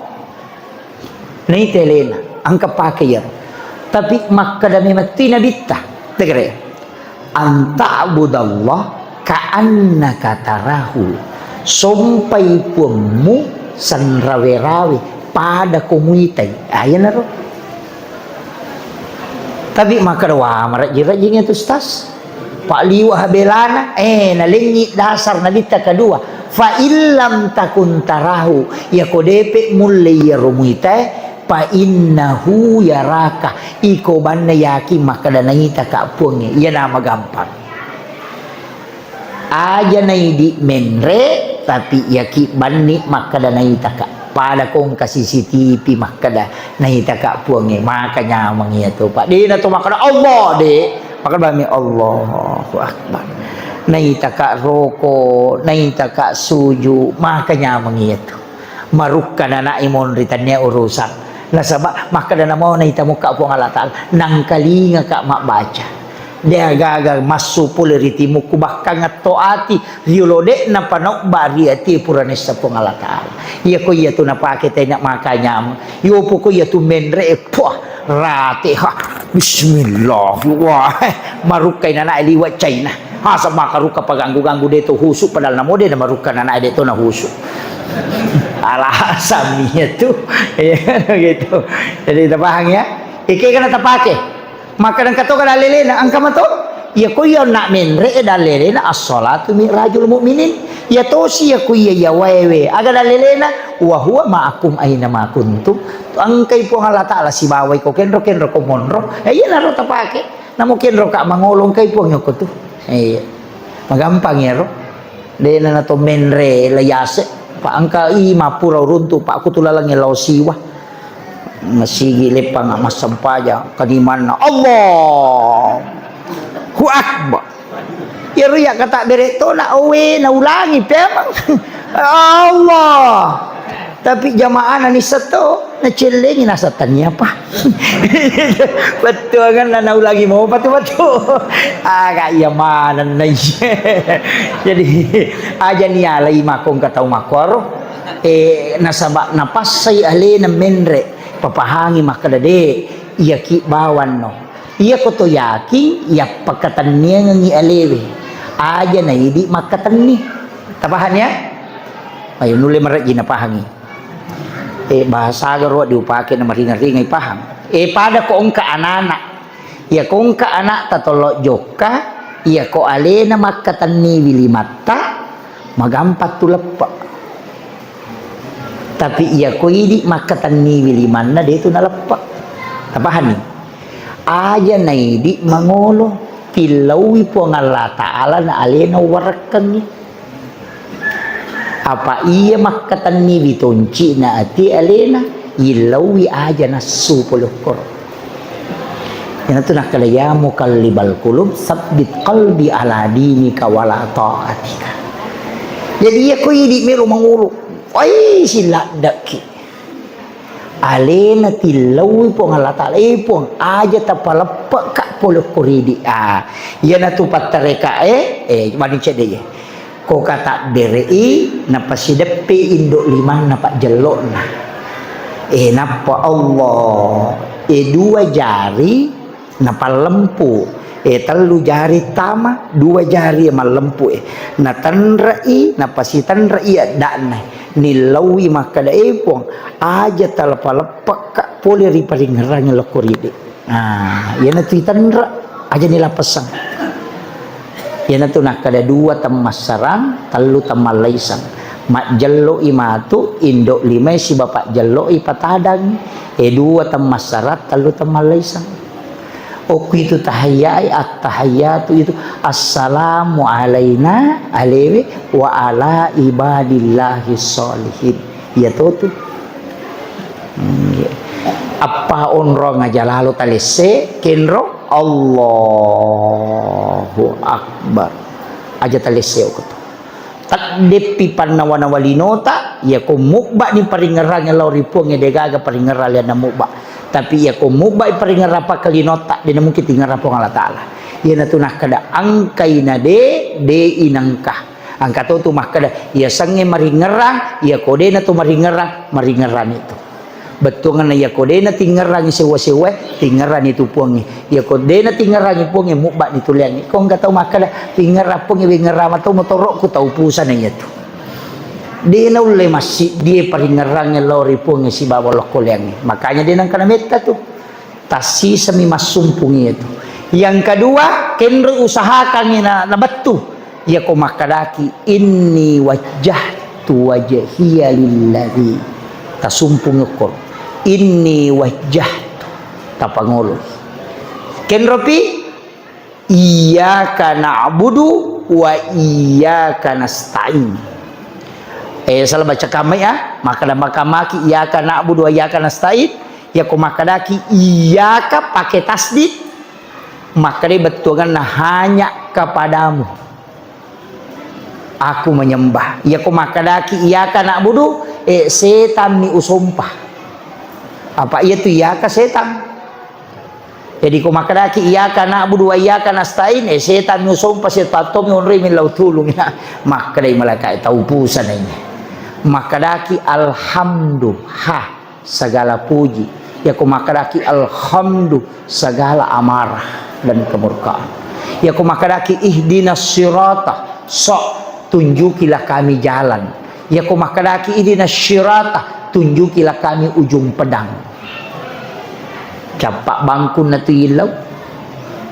Naita alena, engka pake iyaro. Tapi makkeda memetti Nabitta. Tegere. "An ta'budallah ka'annaka tarahu." Sompai Puangmu sanrawe-rawe, pada ko muitai. Ayanaro. Tapi makkeda, "Wah, marejji-rejjingngi tu, Ustaz. Pak liwa habelana." Eh, nalengngi dasar Nabitta kedua. "Fa illam takun tarahu." Iyako depe mulle iyaro muitae, "Fa innahu yaraka." Iko banna yakin makkeda naitaka Puangnge. Iyana magampang. Aja naidi menre, tapi yaki banni makkeda naitaka. Pada ko engka C C T V makkeda naitaka Puangnge, maka nyameng iyatu. Pak, de na to makkeda Allah, de. Makkeda bami Allahu Akbar. Naitaka roko, naitaka suju, maka nyameng iyatu. Marukka nanai monri, tania urusan. Nasaba makkeda namo naita mukka Puang Allah Ta'ala, nangkalinga ka mabbaca. De' gaga massu pole ri timukku, bahkan ngetto ati riolo de' napanaobba ri ati pura nessa Puang Allah Ta'ala. Iya ko iya tu napake tena maka nyameng. Iyo poko iya tu menre e, puah, rate, ha, bismillah, wah, eh, marukkai nana liwa China. Masa makarukka paganggu-ganggu de' to husu, padahal namo de' namarukka nana de' to na husu. Alasami itu. Iya, gitu. Jadi, tapahang ya? Iki kana tapake. Maka dan katoka dalelena, angka mato. Ya ko iya nak menre e dalelena as-salatu mi'rajul mu'minin. Ya tosi ya ko iya ya waewe. Aga dalelena, wa huwa ma'akum aina ma kuntum. Angkai Puang Allah Ta'ala sibawai ko kenro-kenro ko monro. Ya iya naro tapake. Namo kenro ka mangolo angkai Puang yoko tu. Iya. Magampang iyaro. De'na nato menre la yase. Pa engka i mappura uruntu pa aku tu lalengnge lao siwa. Masigi leppang massempajang kadimanna Allahu Akbar. Iyaro iya kata bere tona owe naulangi pemang. Allah. Tapi jamaah nani seto. Nacellengi naseng tania pa. Bettuanganna naulangi mopa tu wettu. Aga iya manenna iya. Jadi aja nialai makko engka tau makkoro. Eh, nasaba napassai alena menre, papahangi makkeda de, iyaki bawanno. Iya ko to yakin, iya pakatenniangengi alewe. Aja naidi makkatenni. Tapahan ya? Ayo nulle marejji napahangi. Eh, bahasa aga ro diupake na maringa-ringai pahang. Eh, pada ko engka anana. Iya ko engka anakta tollo jokka, iya ko alena makkatenniwi limatta, magampang tu leppe. Tapi iya ko idi makkatenniwi limanna de tu naleppe. Tapahanni? Aja naidi mangolo, tillauwi Puang Allah Ta'ala na alena uwarekkengi. Apa iya makkatenniwi toncina ati alena, illauwi aja nassu pole okkoro. Iyanatu nakkeda, "Ya muqallibal qulub, tsabbit qalbi ala dinika wala ta'atika." Jadi iya ko idi melo mangolo, oi siladdekki. Alena tillaui Puang Allah Ta'ala, "Eh, Puang, aja tapaleppekka pole ko ridi." Ah, iyanatu pattareka, eh, eh, mani cedde, eh. Ko katabbere'i, napasideppe indo limanna pajjello'na. Eh, nappa Allah, eh, dua jari, napallempu, eh, tellu jari tama, dua jari mallempu, eh. Natenre'i, napasitenre'i adda'na. Nillaui makkeda, "Eh, Puang, aja talapaleppekka pole ri paringngerangnge lokko ridi." Nah, iyanatu itenre, aja nilappessang. Iyanatu nakkeda dua temmassarang, tellu temmallaisang. Majjello'i matu, indo limae sibawa pajjello'i patadang. Eh, dua temmassarang, tellu temmallaisang. Okku itu tahayya'i, at-tahiyyatu itu, "Assalamu alaina," alewe, "wa ala ibadillahi sholihin." Iya to tu. Hmm, iya. Appa onrong aja lalo talesse, kenro, Allahu Akbar. Aja talesse okko tu. Taddeppi pannawa-nawa linota, iya ko mubba ni paringngerang lao ri Puang, de gaga paringngerang lianna mubba. Tapi iya ko mubba paringngerang pakkalinota, de na mungkin tingngerang Puang Allah Ta'ala. Iyanatu nakkeda, angkai na de, de inangka. Angka to tu makkeda, iya sengnge maringngerang, iya ko de na tu maringngerang, maringngerang itu. Bettuangenna iyako de natingngerangi sewwa-sewwae, tingngeranni tu Puangnge. Iyako de natingngerangi Puangnge, mubba'ni tu leangnge. Ko engka tau makkeda, "Tingngerang Puangnge, wengngerang mato motoro'ku," tau pusana iyatu. De naulle massiddie paringngerangnge lao ri Puangnge sibawa lokko leangnge. Makanya de nengka nametta tu. Tassisami massumpung iyatu. Yang kedua, kenroi usahakangngi na, nabettu. Iyako makkedaki, "Inni wajjahtu wajhiya lilladzi," tasumpung okko. "Inni wajjahtu," tapangolo. Kenropi, "Iyyaka na'budu wa iyyaka nasta'in." Eh, salah baca kamai ya. Makkeda makamaki, "Iyyaka na'budu wa iyyaka nasta'in." Iyako makkedaki, "Iyyaka," pake tasdid, makkedai bettuangenna, "Hanya kepadamu aku menyembah." Iyako makkedaki, "Iyyaka na'budu," eh, setanni usompa. Apa iya tu iyaka setang. Jadi ko makkedaki iyaka na'budu wa iyaka nasta'in, eh, setang mi usompa, setang tommi onroi millau tulung. Makkedai malaika tau pusana ini. Makkedaki alhamdu, ha, segala puji. Yako makkedaki alhamdu, segala amarah dan kemurkaan. Yako makkedaki ihdinas sirata, sok tunjukilah kami jalan. Yako makkedaki ihdinas sirata, tunjukilah kami ujung pedang. Cappa bangkunna tu illau.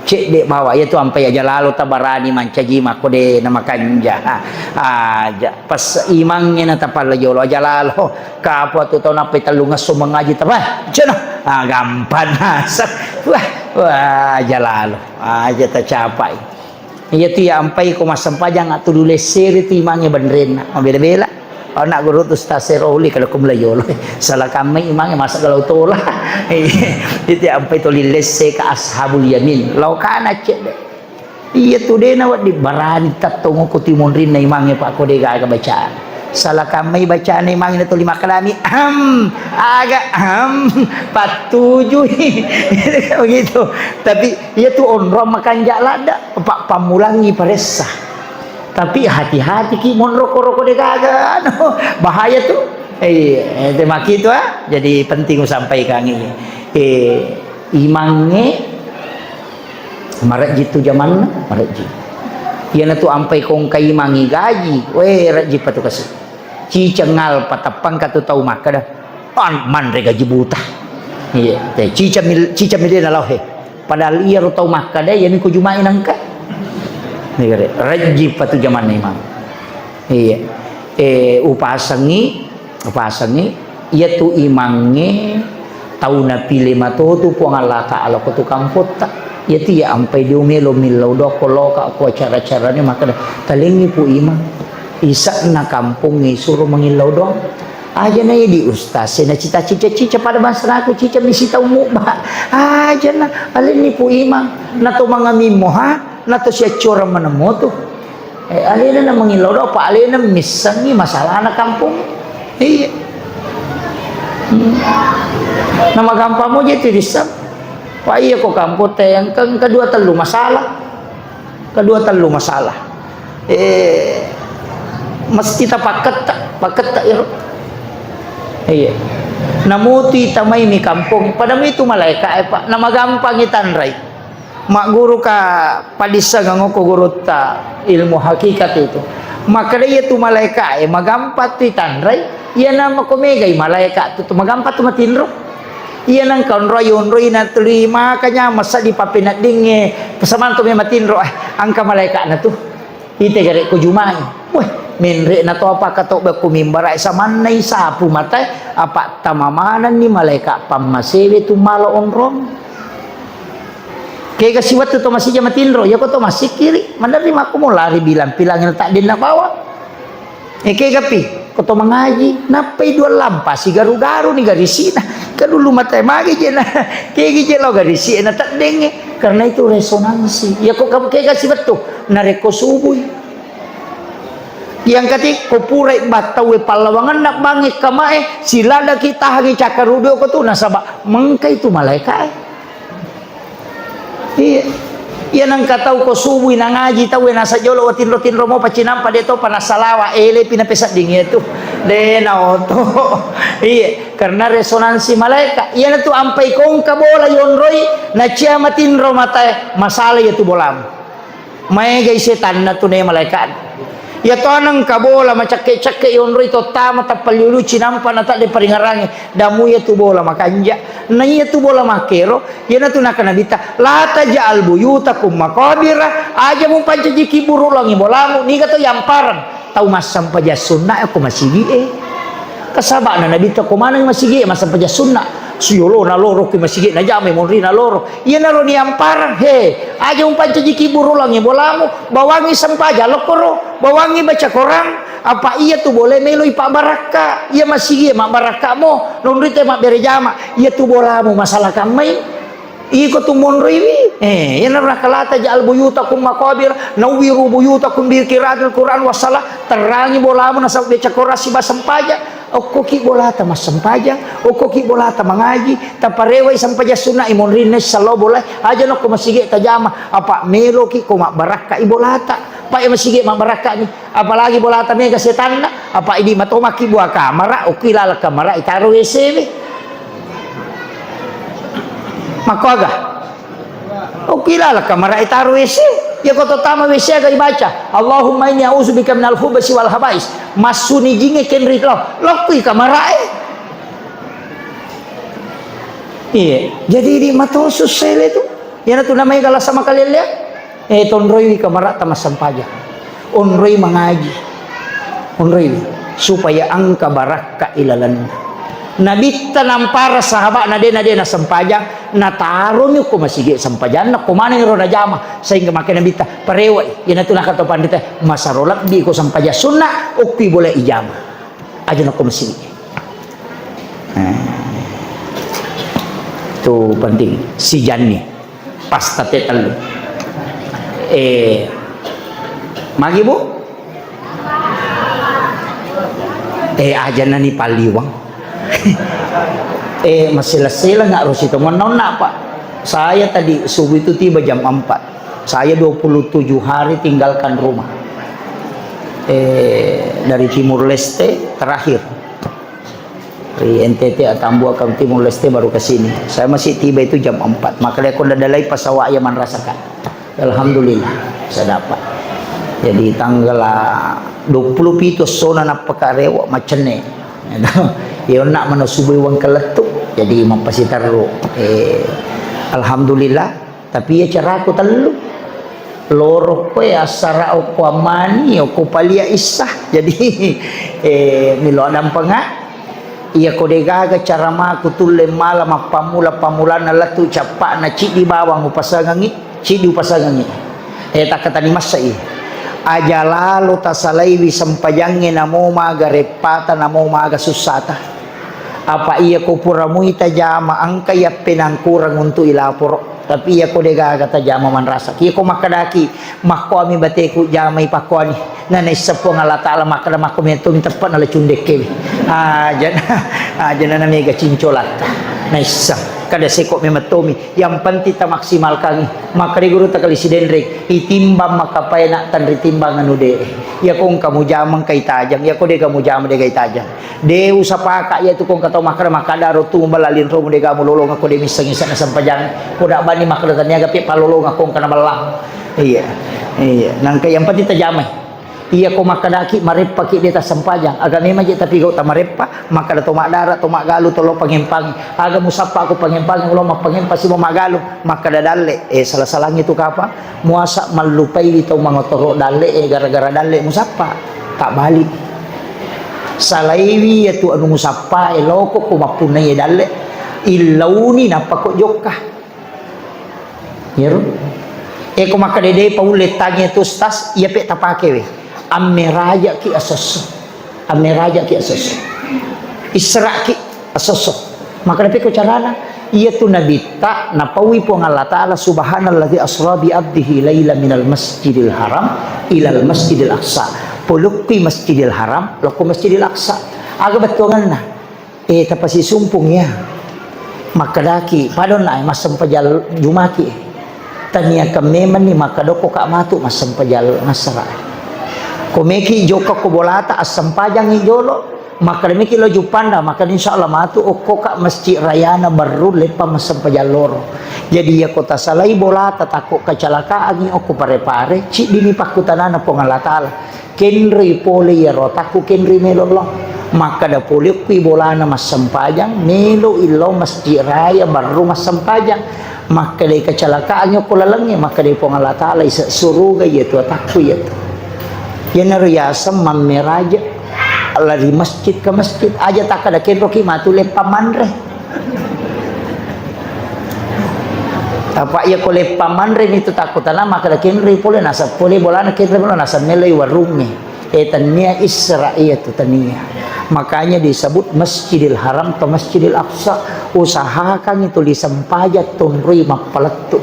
Cedde bawa, iya tu ampai aja lalo tabarani mancaji makko de na makanja. Aja pas imangnge na tapalla jolo aja lalo. Kapo tu tau nappai tellungesso mengaji taba. Ceno. Ah, gampang nasa. Wah, wah, aja lalo. Aja tacapai. Iya tu iya ampai ko massempajang attudu lessere tu imangnge benrenna. Mabela-bela. Ana guru tu Ustaz Seroli kada ko mulai yolo. Salah kamma imangnge masa kalau tola. Itu iya ampai toli lesse ka ashabul yamin. Lau kana cedde. Iya tu dena waddi barani tattongo ko timonrinna imangnge pak ko de gaga bacaan. Salah kammai bacana imangnge toli makkalami. Ahem. Aga ahem. Pattujui. Begitu. Tapi iya tu onrong makanja ladda. Pa-, pammulangi paressa. Tapi hati-hati ki monro koroko de gaga anu, bahaya tu. Iya, eh, te maki tu, ah. Jadi penting usampaikan ini. Eh, imangnge marejji tu jamanna, marejji. Iyana tu ampai kongka imangi gaji, weh, rejji patu kasi. Ciceng alpa tappangka tu tau makkeda. An-, manre gaji buta. Iya, te, cica mil-, cica milena lao he. Padahal iyaro tau makkada, iyami ko Juma'i nangka. Iya, re-, rejji patu jamanna imang. Iya. Eh, upasengi, upasengi, iya tu imangnge tau napile matotu Puang Allah Ta'ala ko tu kampotta. Iya tu iya ampai dio melo millau doang ko loka ko acara-acarane makkada, talengi pu imang. Isa'na kampongnge suro mangillau doang. Aja na idi ustaz, sena cita-cita cica pada bangsanaku cica misi tau mubba. Aja na alenni pu imang, na to mangamimmo ha, na to siaccorang manemmo tu. Eh, alena na mangillau doang, apa alena missengi masalahna kampong. Iya. Hmm. Na magampang mo je tu disseng. Pak iya ko kampong te yang ke-, kedua tellu masalah. Kedua tellu masalah. Eh, mesti tapakketta, pakketta iro. Iya. Namutui tamai mi kampong, pada mitu malaika e, Pak. Namagampang itanrai. Magguru ka padissengeng ko gurutta ilmu hakikat itu. Makkeda iya tu malaika e, magampang tu itanrai. Iya nama ko megai malaika tu, tu magampang tu matinro. Iya nengka onroi, onroi na tuli makanya masa di papeneddingnge, pesamanto me matinro, eh, angka malaika'na tu. Ite gare ko Juma'i. Weh, menre na to apa kato be ko mimbara, eh, samanna isapu matae, apa tama manenni malaika pammasewe tu mala onrong. Kega siwettu to masija matinro, iya ko to massikkiri, maderri makkumo lari bilang-pilang na taddenna bawang. Eh, kegapi, ko to mangaji, nappai dua lampa, sigaru-garu ni garisi'na. Kadulu matae magi je na, kegi je lao garisi'e na teddengnge. Karena itu resonansi. Ya ko kamu kega sibettu, narekko subui. Yang kati, ko purai battaue pallawangenna bangnge kamae, siladaki tahangi cakkarudoko tu, nasaba mengka itu malaikae. Iya. Iya nengka tau ko subui nangaji tau e nasa jolo watinro-tinro mo pacinampa de topa nasalawa, elepi napesedding iya tu. De naoto. Iya, karena resonansi malaika. Iya natu ampai kongka bola yonroi, nacia matinro matae, masala iya tu bolamu. Maegai setanna tu ne malaika. Iya to nengka bola macakke-cakke yonroi to tama tappaliulu cinampa na tadde paringarangi. Damu iya tu bola makanja. Na iya tu bola makkero, iyanatu nakkeda Nabitta, "La taj'al buyutakum maqabira," aja mupancaji kiburu langi bolamu, niga to yampareng tau massempajang sunna ko masigi'e. Kasaba'na Nabitta ko maneng masigi'e massempajang sunna, suyolona loro ki masigi'e najamai monrina loro. Iyanaro niyampareng, he, aja mupancaji kiburu langi bolamu, bawangi sempajang lokkoro, bawangi baca Korang, apa iya tu bola meloi pabbarakka, iya masigi'e mabbarakka mo, nonroi te mabbere jama. Iya tu bolamu masalah kammai. Iko tu monroiwi. Eh, iyanaro nakkeda la taj'al buyutakum maqabir, nawwiru buyutakum bi qiraatil Qur'an wassalah. Terrangi bolamu nasaba baca Qur'an siba sempajang. Okkoki bolata massempajang, okkoki bolata mangaji, taparewai sempajang sunna imonrinna sallo bola, aja nokko masigi tajama, apa meloki ko mabbarakka i bolata. Pak ya masigi mabbarakka ni, apalagi bolata mega setanna, apa idi matomaki bua kamara, okki laleng kamara itaro W C we. Makkoaga? Okki laleng kamara itaro W C. Ya ko to tama W C aga ibaca, "Allahumma inni a'udzubika minal khubasi wal habais." Massuni jinge kenri lo. Lokkui kamarae. Iya, jadi di matosu sele tu. Yana tu namanya gala sama kalian lihat. Eh, tonroiwi kamara tama sempajang. Onroi mangaji. Onroiwi supaya angka barakka ilalanna. Nabitta nampara sahabatna dena dena sempajang, nataromi ko masigi sempajanna, ko maneng ro najama, sehingga makai nabitta parewai, iyanatu nakato pandita, masaro lebbi ko sempajang sunna, okki boleh ijama. Aja nako masigi. Eh. Tu penting, sijanni. Pas tate tellu. Eh, magi, Bu? Eh, aja nani paliwang. Eh, masela-sela nggak rosi to menonna, Pak. Saya tadi subuh itu tiba jam empat. Saya dua puluh tujuh hari tinggalkan rumah. Eh, dari Timur Leste terakhir. Ri N T T Atambua, Timor Leste, baru ke sini. Saya masih tiba itu jam empat. Maka dia kau dadalai pesawat ya manrasakan. Alhamdulillah, saya dapat. Jadi tanggal dua puluh pitu sona nappaka rewa macenne. Ya, nak mana subuh wang kelettuk. Jadi mapasiterru. Eh, alhamdulillah. Tapi iya caraku tellu. Loro koe assara okko ammani, okko palia issa. Jadi, eh, milo adampenga. Iya ko degaga cara maku tulle mala mappammula-pammulanna lettu cappa'na ciddi bawang upasangangi, ciddi upasangangi. Eh, takkatani massai. Aja lalo tasalaiwi sempajangnge namo maga reppata, namo maga sussata. Apa iya ko pura mui tajama, engka iya penangkurang untuk ilaporo. Tapi iya ko degaga tajama manrasa. Iya ko makkedaki, makkoami bateku jamai pakkoani. Na naisseng Puang Allah Ta'ala makkeda makko metto mi teppa'na le cundekkewi. Aja, aja na mega cincolatta. Naisseng. Kada seko memettomi. Yang penting tamaksimalkangi. Makkeda guru takali sidenreng. Itimbang makapaena tanritimbang anu de. Iya ko engka mujama engka itajang. Iya ko dega mujama dega itajang. De usapaka iya tu kong katau makkeda, makkeda ro tu mubala linro mu dega mulolong ko de misseng-isseng na sempajang. Ko da bani makkeda tania gapi palolong ko kana balla. Iya. Iya. Nangka yang penting tajamai. Iya ko makkedaki mareppaki de tasempajang. Aga memang je tapi gau tamareppa, makkeda to maddara, to maggalu, to lo pangempang. Aga musappa ko pangempang, lo mappangempa si mo maggalu, makkeda dalle. Eh, salah-salangi tu kapa? Muasa mallupaiwi tau mangotoro dalle, eh, gara-gara dalle musappa. Tak balik. Salaiwi iya tu anu musappa, eh, loko ko mappunnai dalle. Illauni nappa ko jokka. Iyaro. Eh, ko makkeda de paulle tangi tu stas, iya pe tapake we. Ammerajaki asosso. Ammerajaki asosso. Israki asosso. Makkeda pekko carana? Iya tu nabitta napaui Puang Allah Ta'ala, "Subhanalladzi asra bi abdihi laila minal masjidil haram ilal masjidil aqsa." Polokkui Masjidil Haram, lokko Masjidil Aqsa. Aga bettuanganna? Eh, tapasisumpung ya. Makkedaki, padonna massempajal jumaki. Taniakan memanni makkadokko ka matu massempajal ngassara. Ko meki jokka ko bolata assempajangi jolo, makkada meki lo juppanda, makkada insyaallah matu okko ka masjid rayana Barru leppa massempajal loro. Jadi iya ko tasalai bolata takko kecelakaan okko Pare-Pare, ciddini pakkutanana Puang Allah Ta'ala. Kenroi pole iyaro atakku kenroi melo lo. Makkada pole okki bolana massempajang, melo illo masjid raya Barru massempajang. Makkadai kecelakaan okko lalengnge, makkadai Puang Allah Ta'ala isa suruga iya tu atakku iya tu. Iyanaro yaseng mammeraja lari masjid ke masjid. Aja takkada kenroki matu leppa manre. Apa iya ko leppa manre mi tu takko tana makkada kenroi pole nasab pole bolana kenroi pole nasab melloi warungnge. Eh, tania Isra iya tu tania. Makanya disebut Masjidil Haram atau Masjidil Aqsa. Usahakan itu disempajang tonroi mappalettu.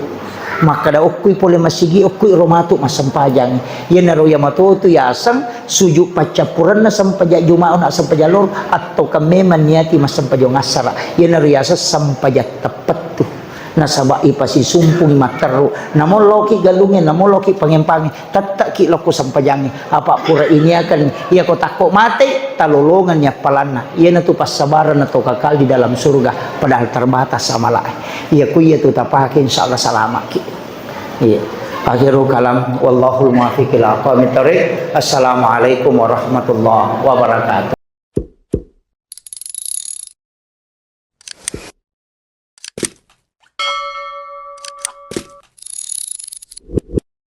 Makkada okkui pole masigi, okkui ro matu massempajang. Iyanaro iya matotu yaseng sujud paccappurenna sempajang Juma'na sempajang loro, atau kan memang niati massempajang assara. Iyanaro yaseng sempajang teppettu. Nasaba ipasisumpungi matteru. Namolloki galungnge, namolloki pangempange, tette'ki lokko sempajangnge. Apa pura iniakan, iya ko takko mate, talolongan appalanna. Iyanatu passabaran atau kakal di dalam surga, padahal terbatas amalae. Iya ku iya tu tapake, insya Allah salamaki. Iya. Akhirul kalam, wallahul muwaffiq ila aqwamit thariq. Assalamualaikum warahmatullahi wabarakatuh.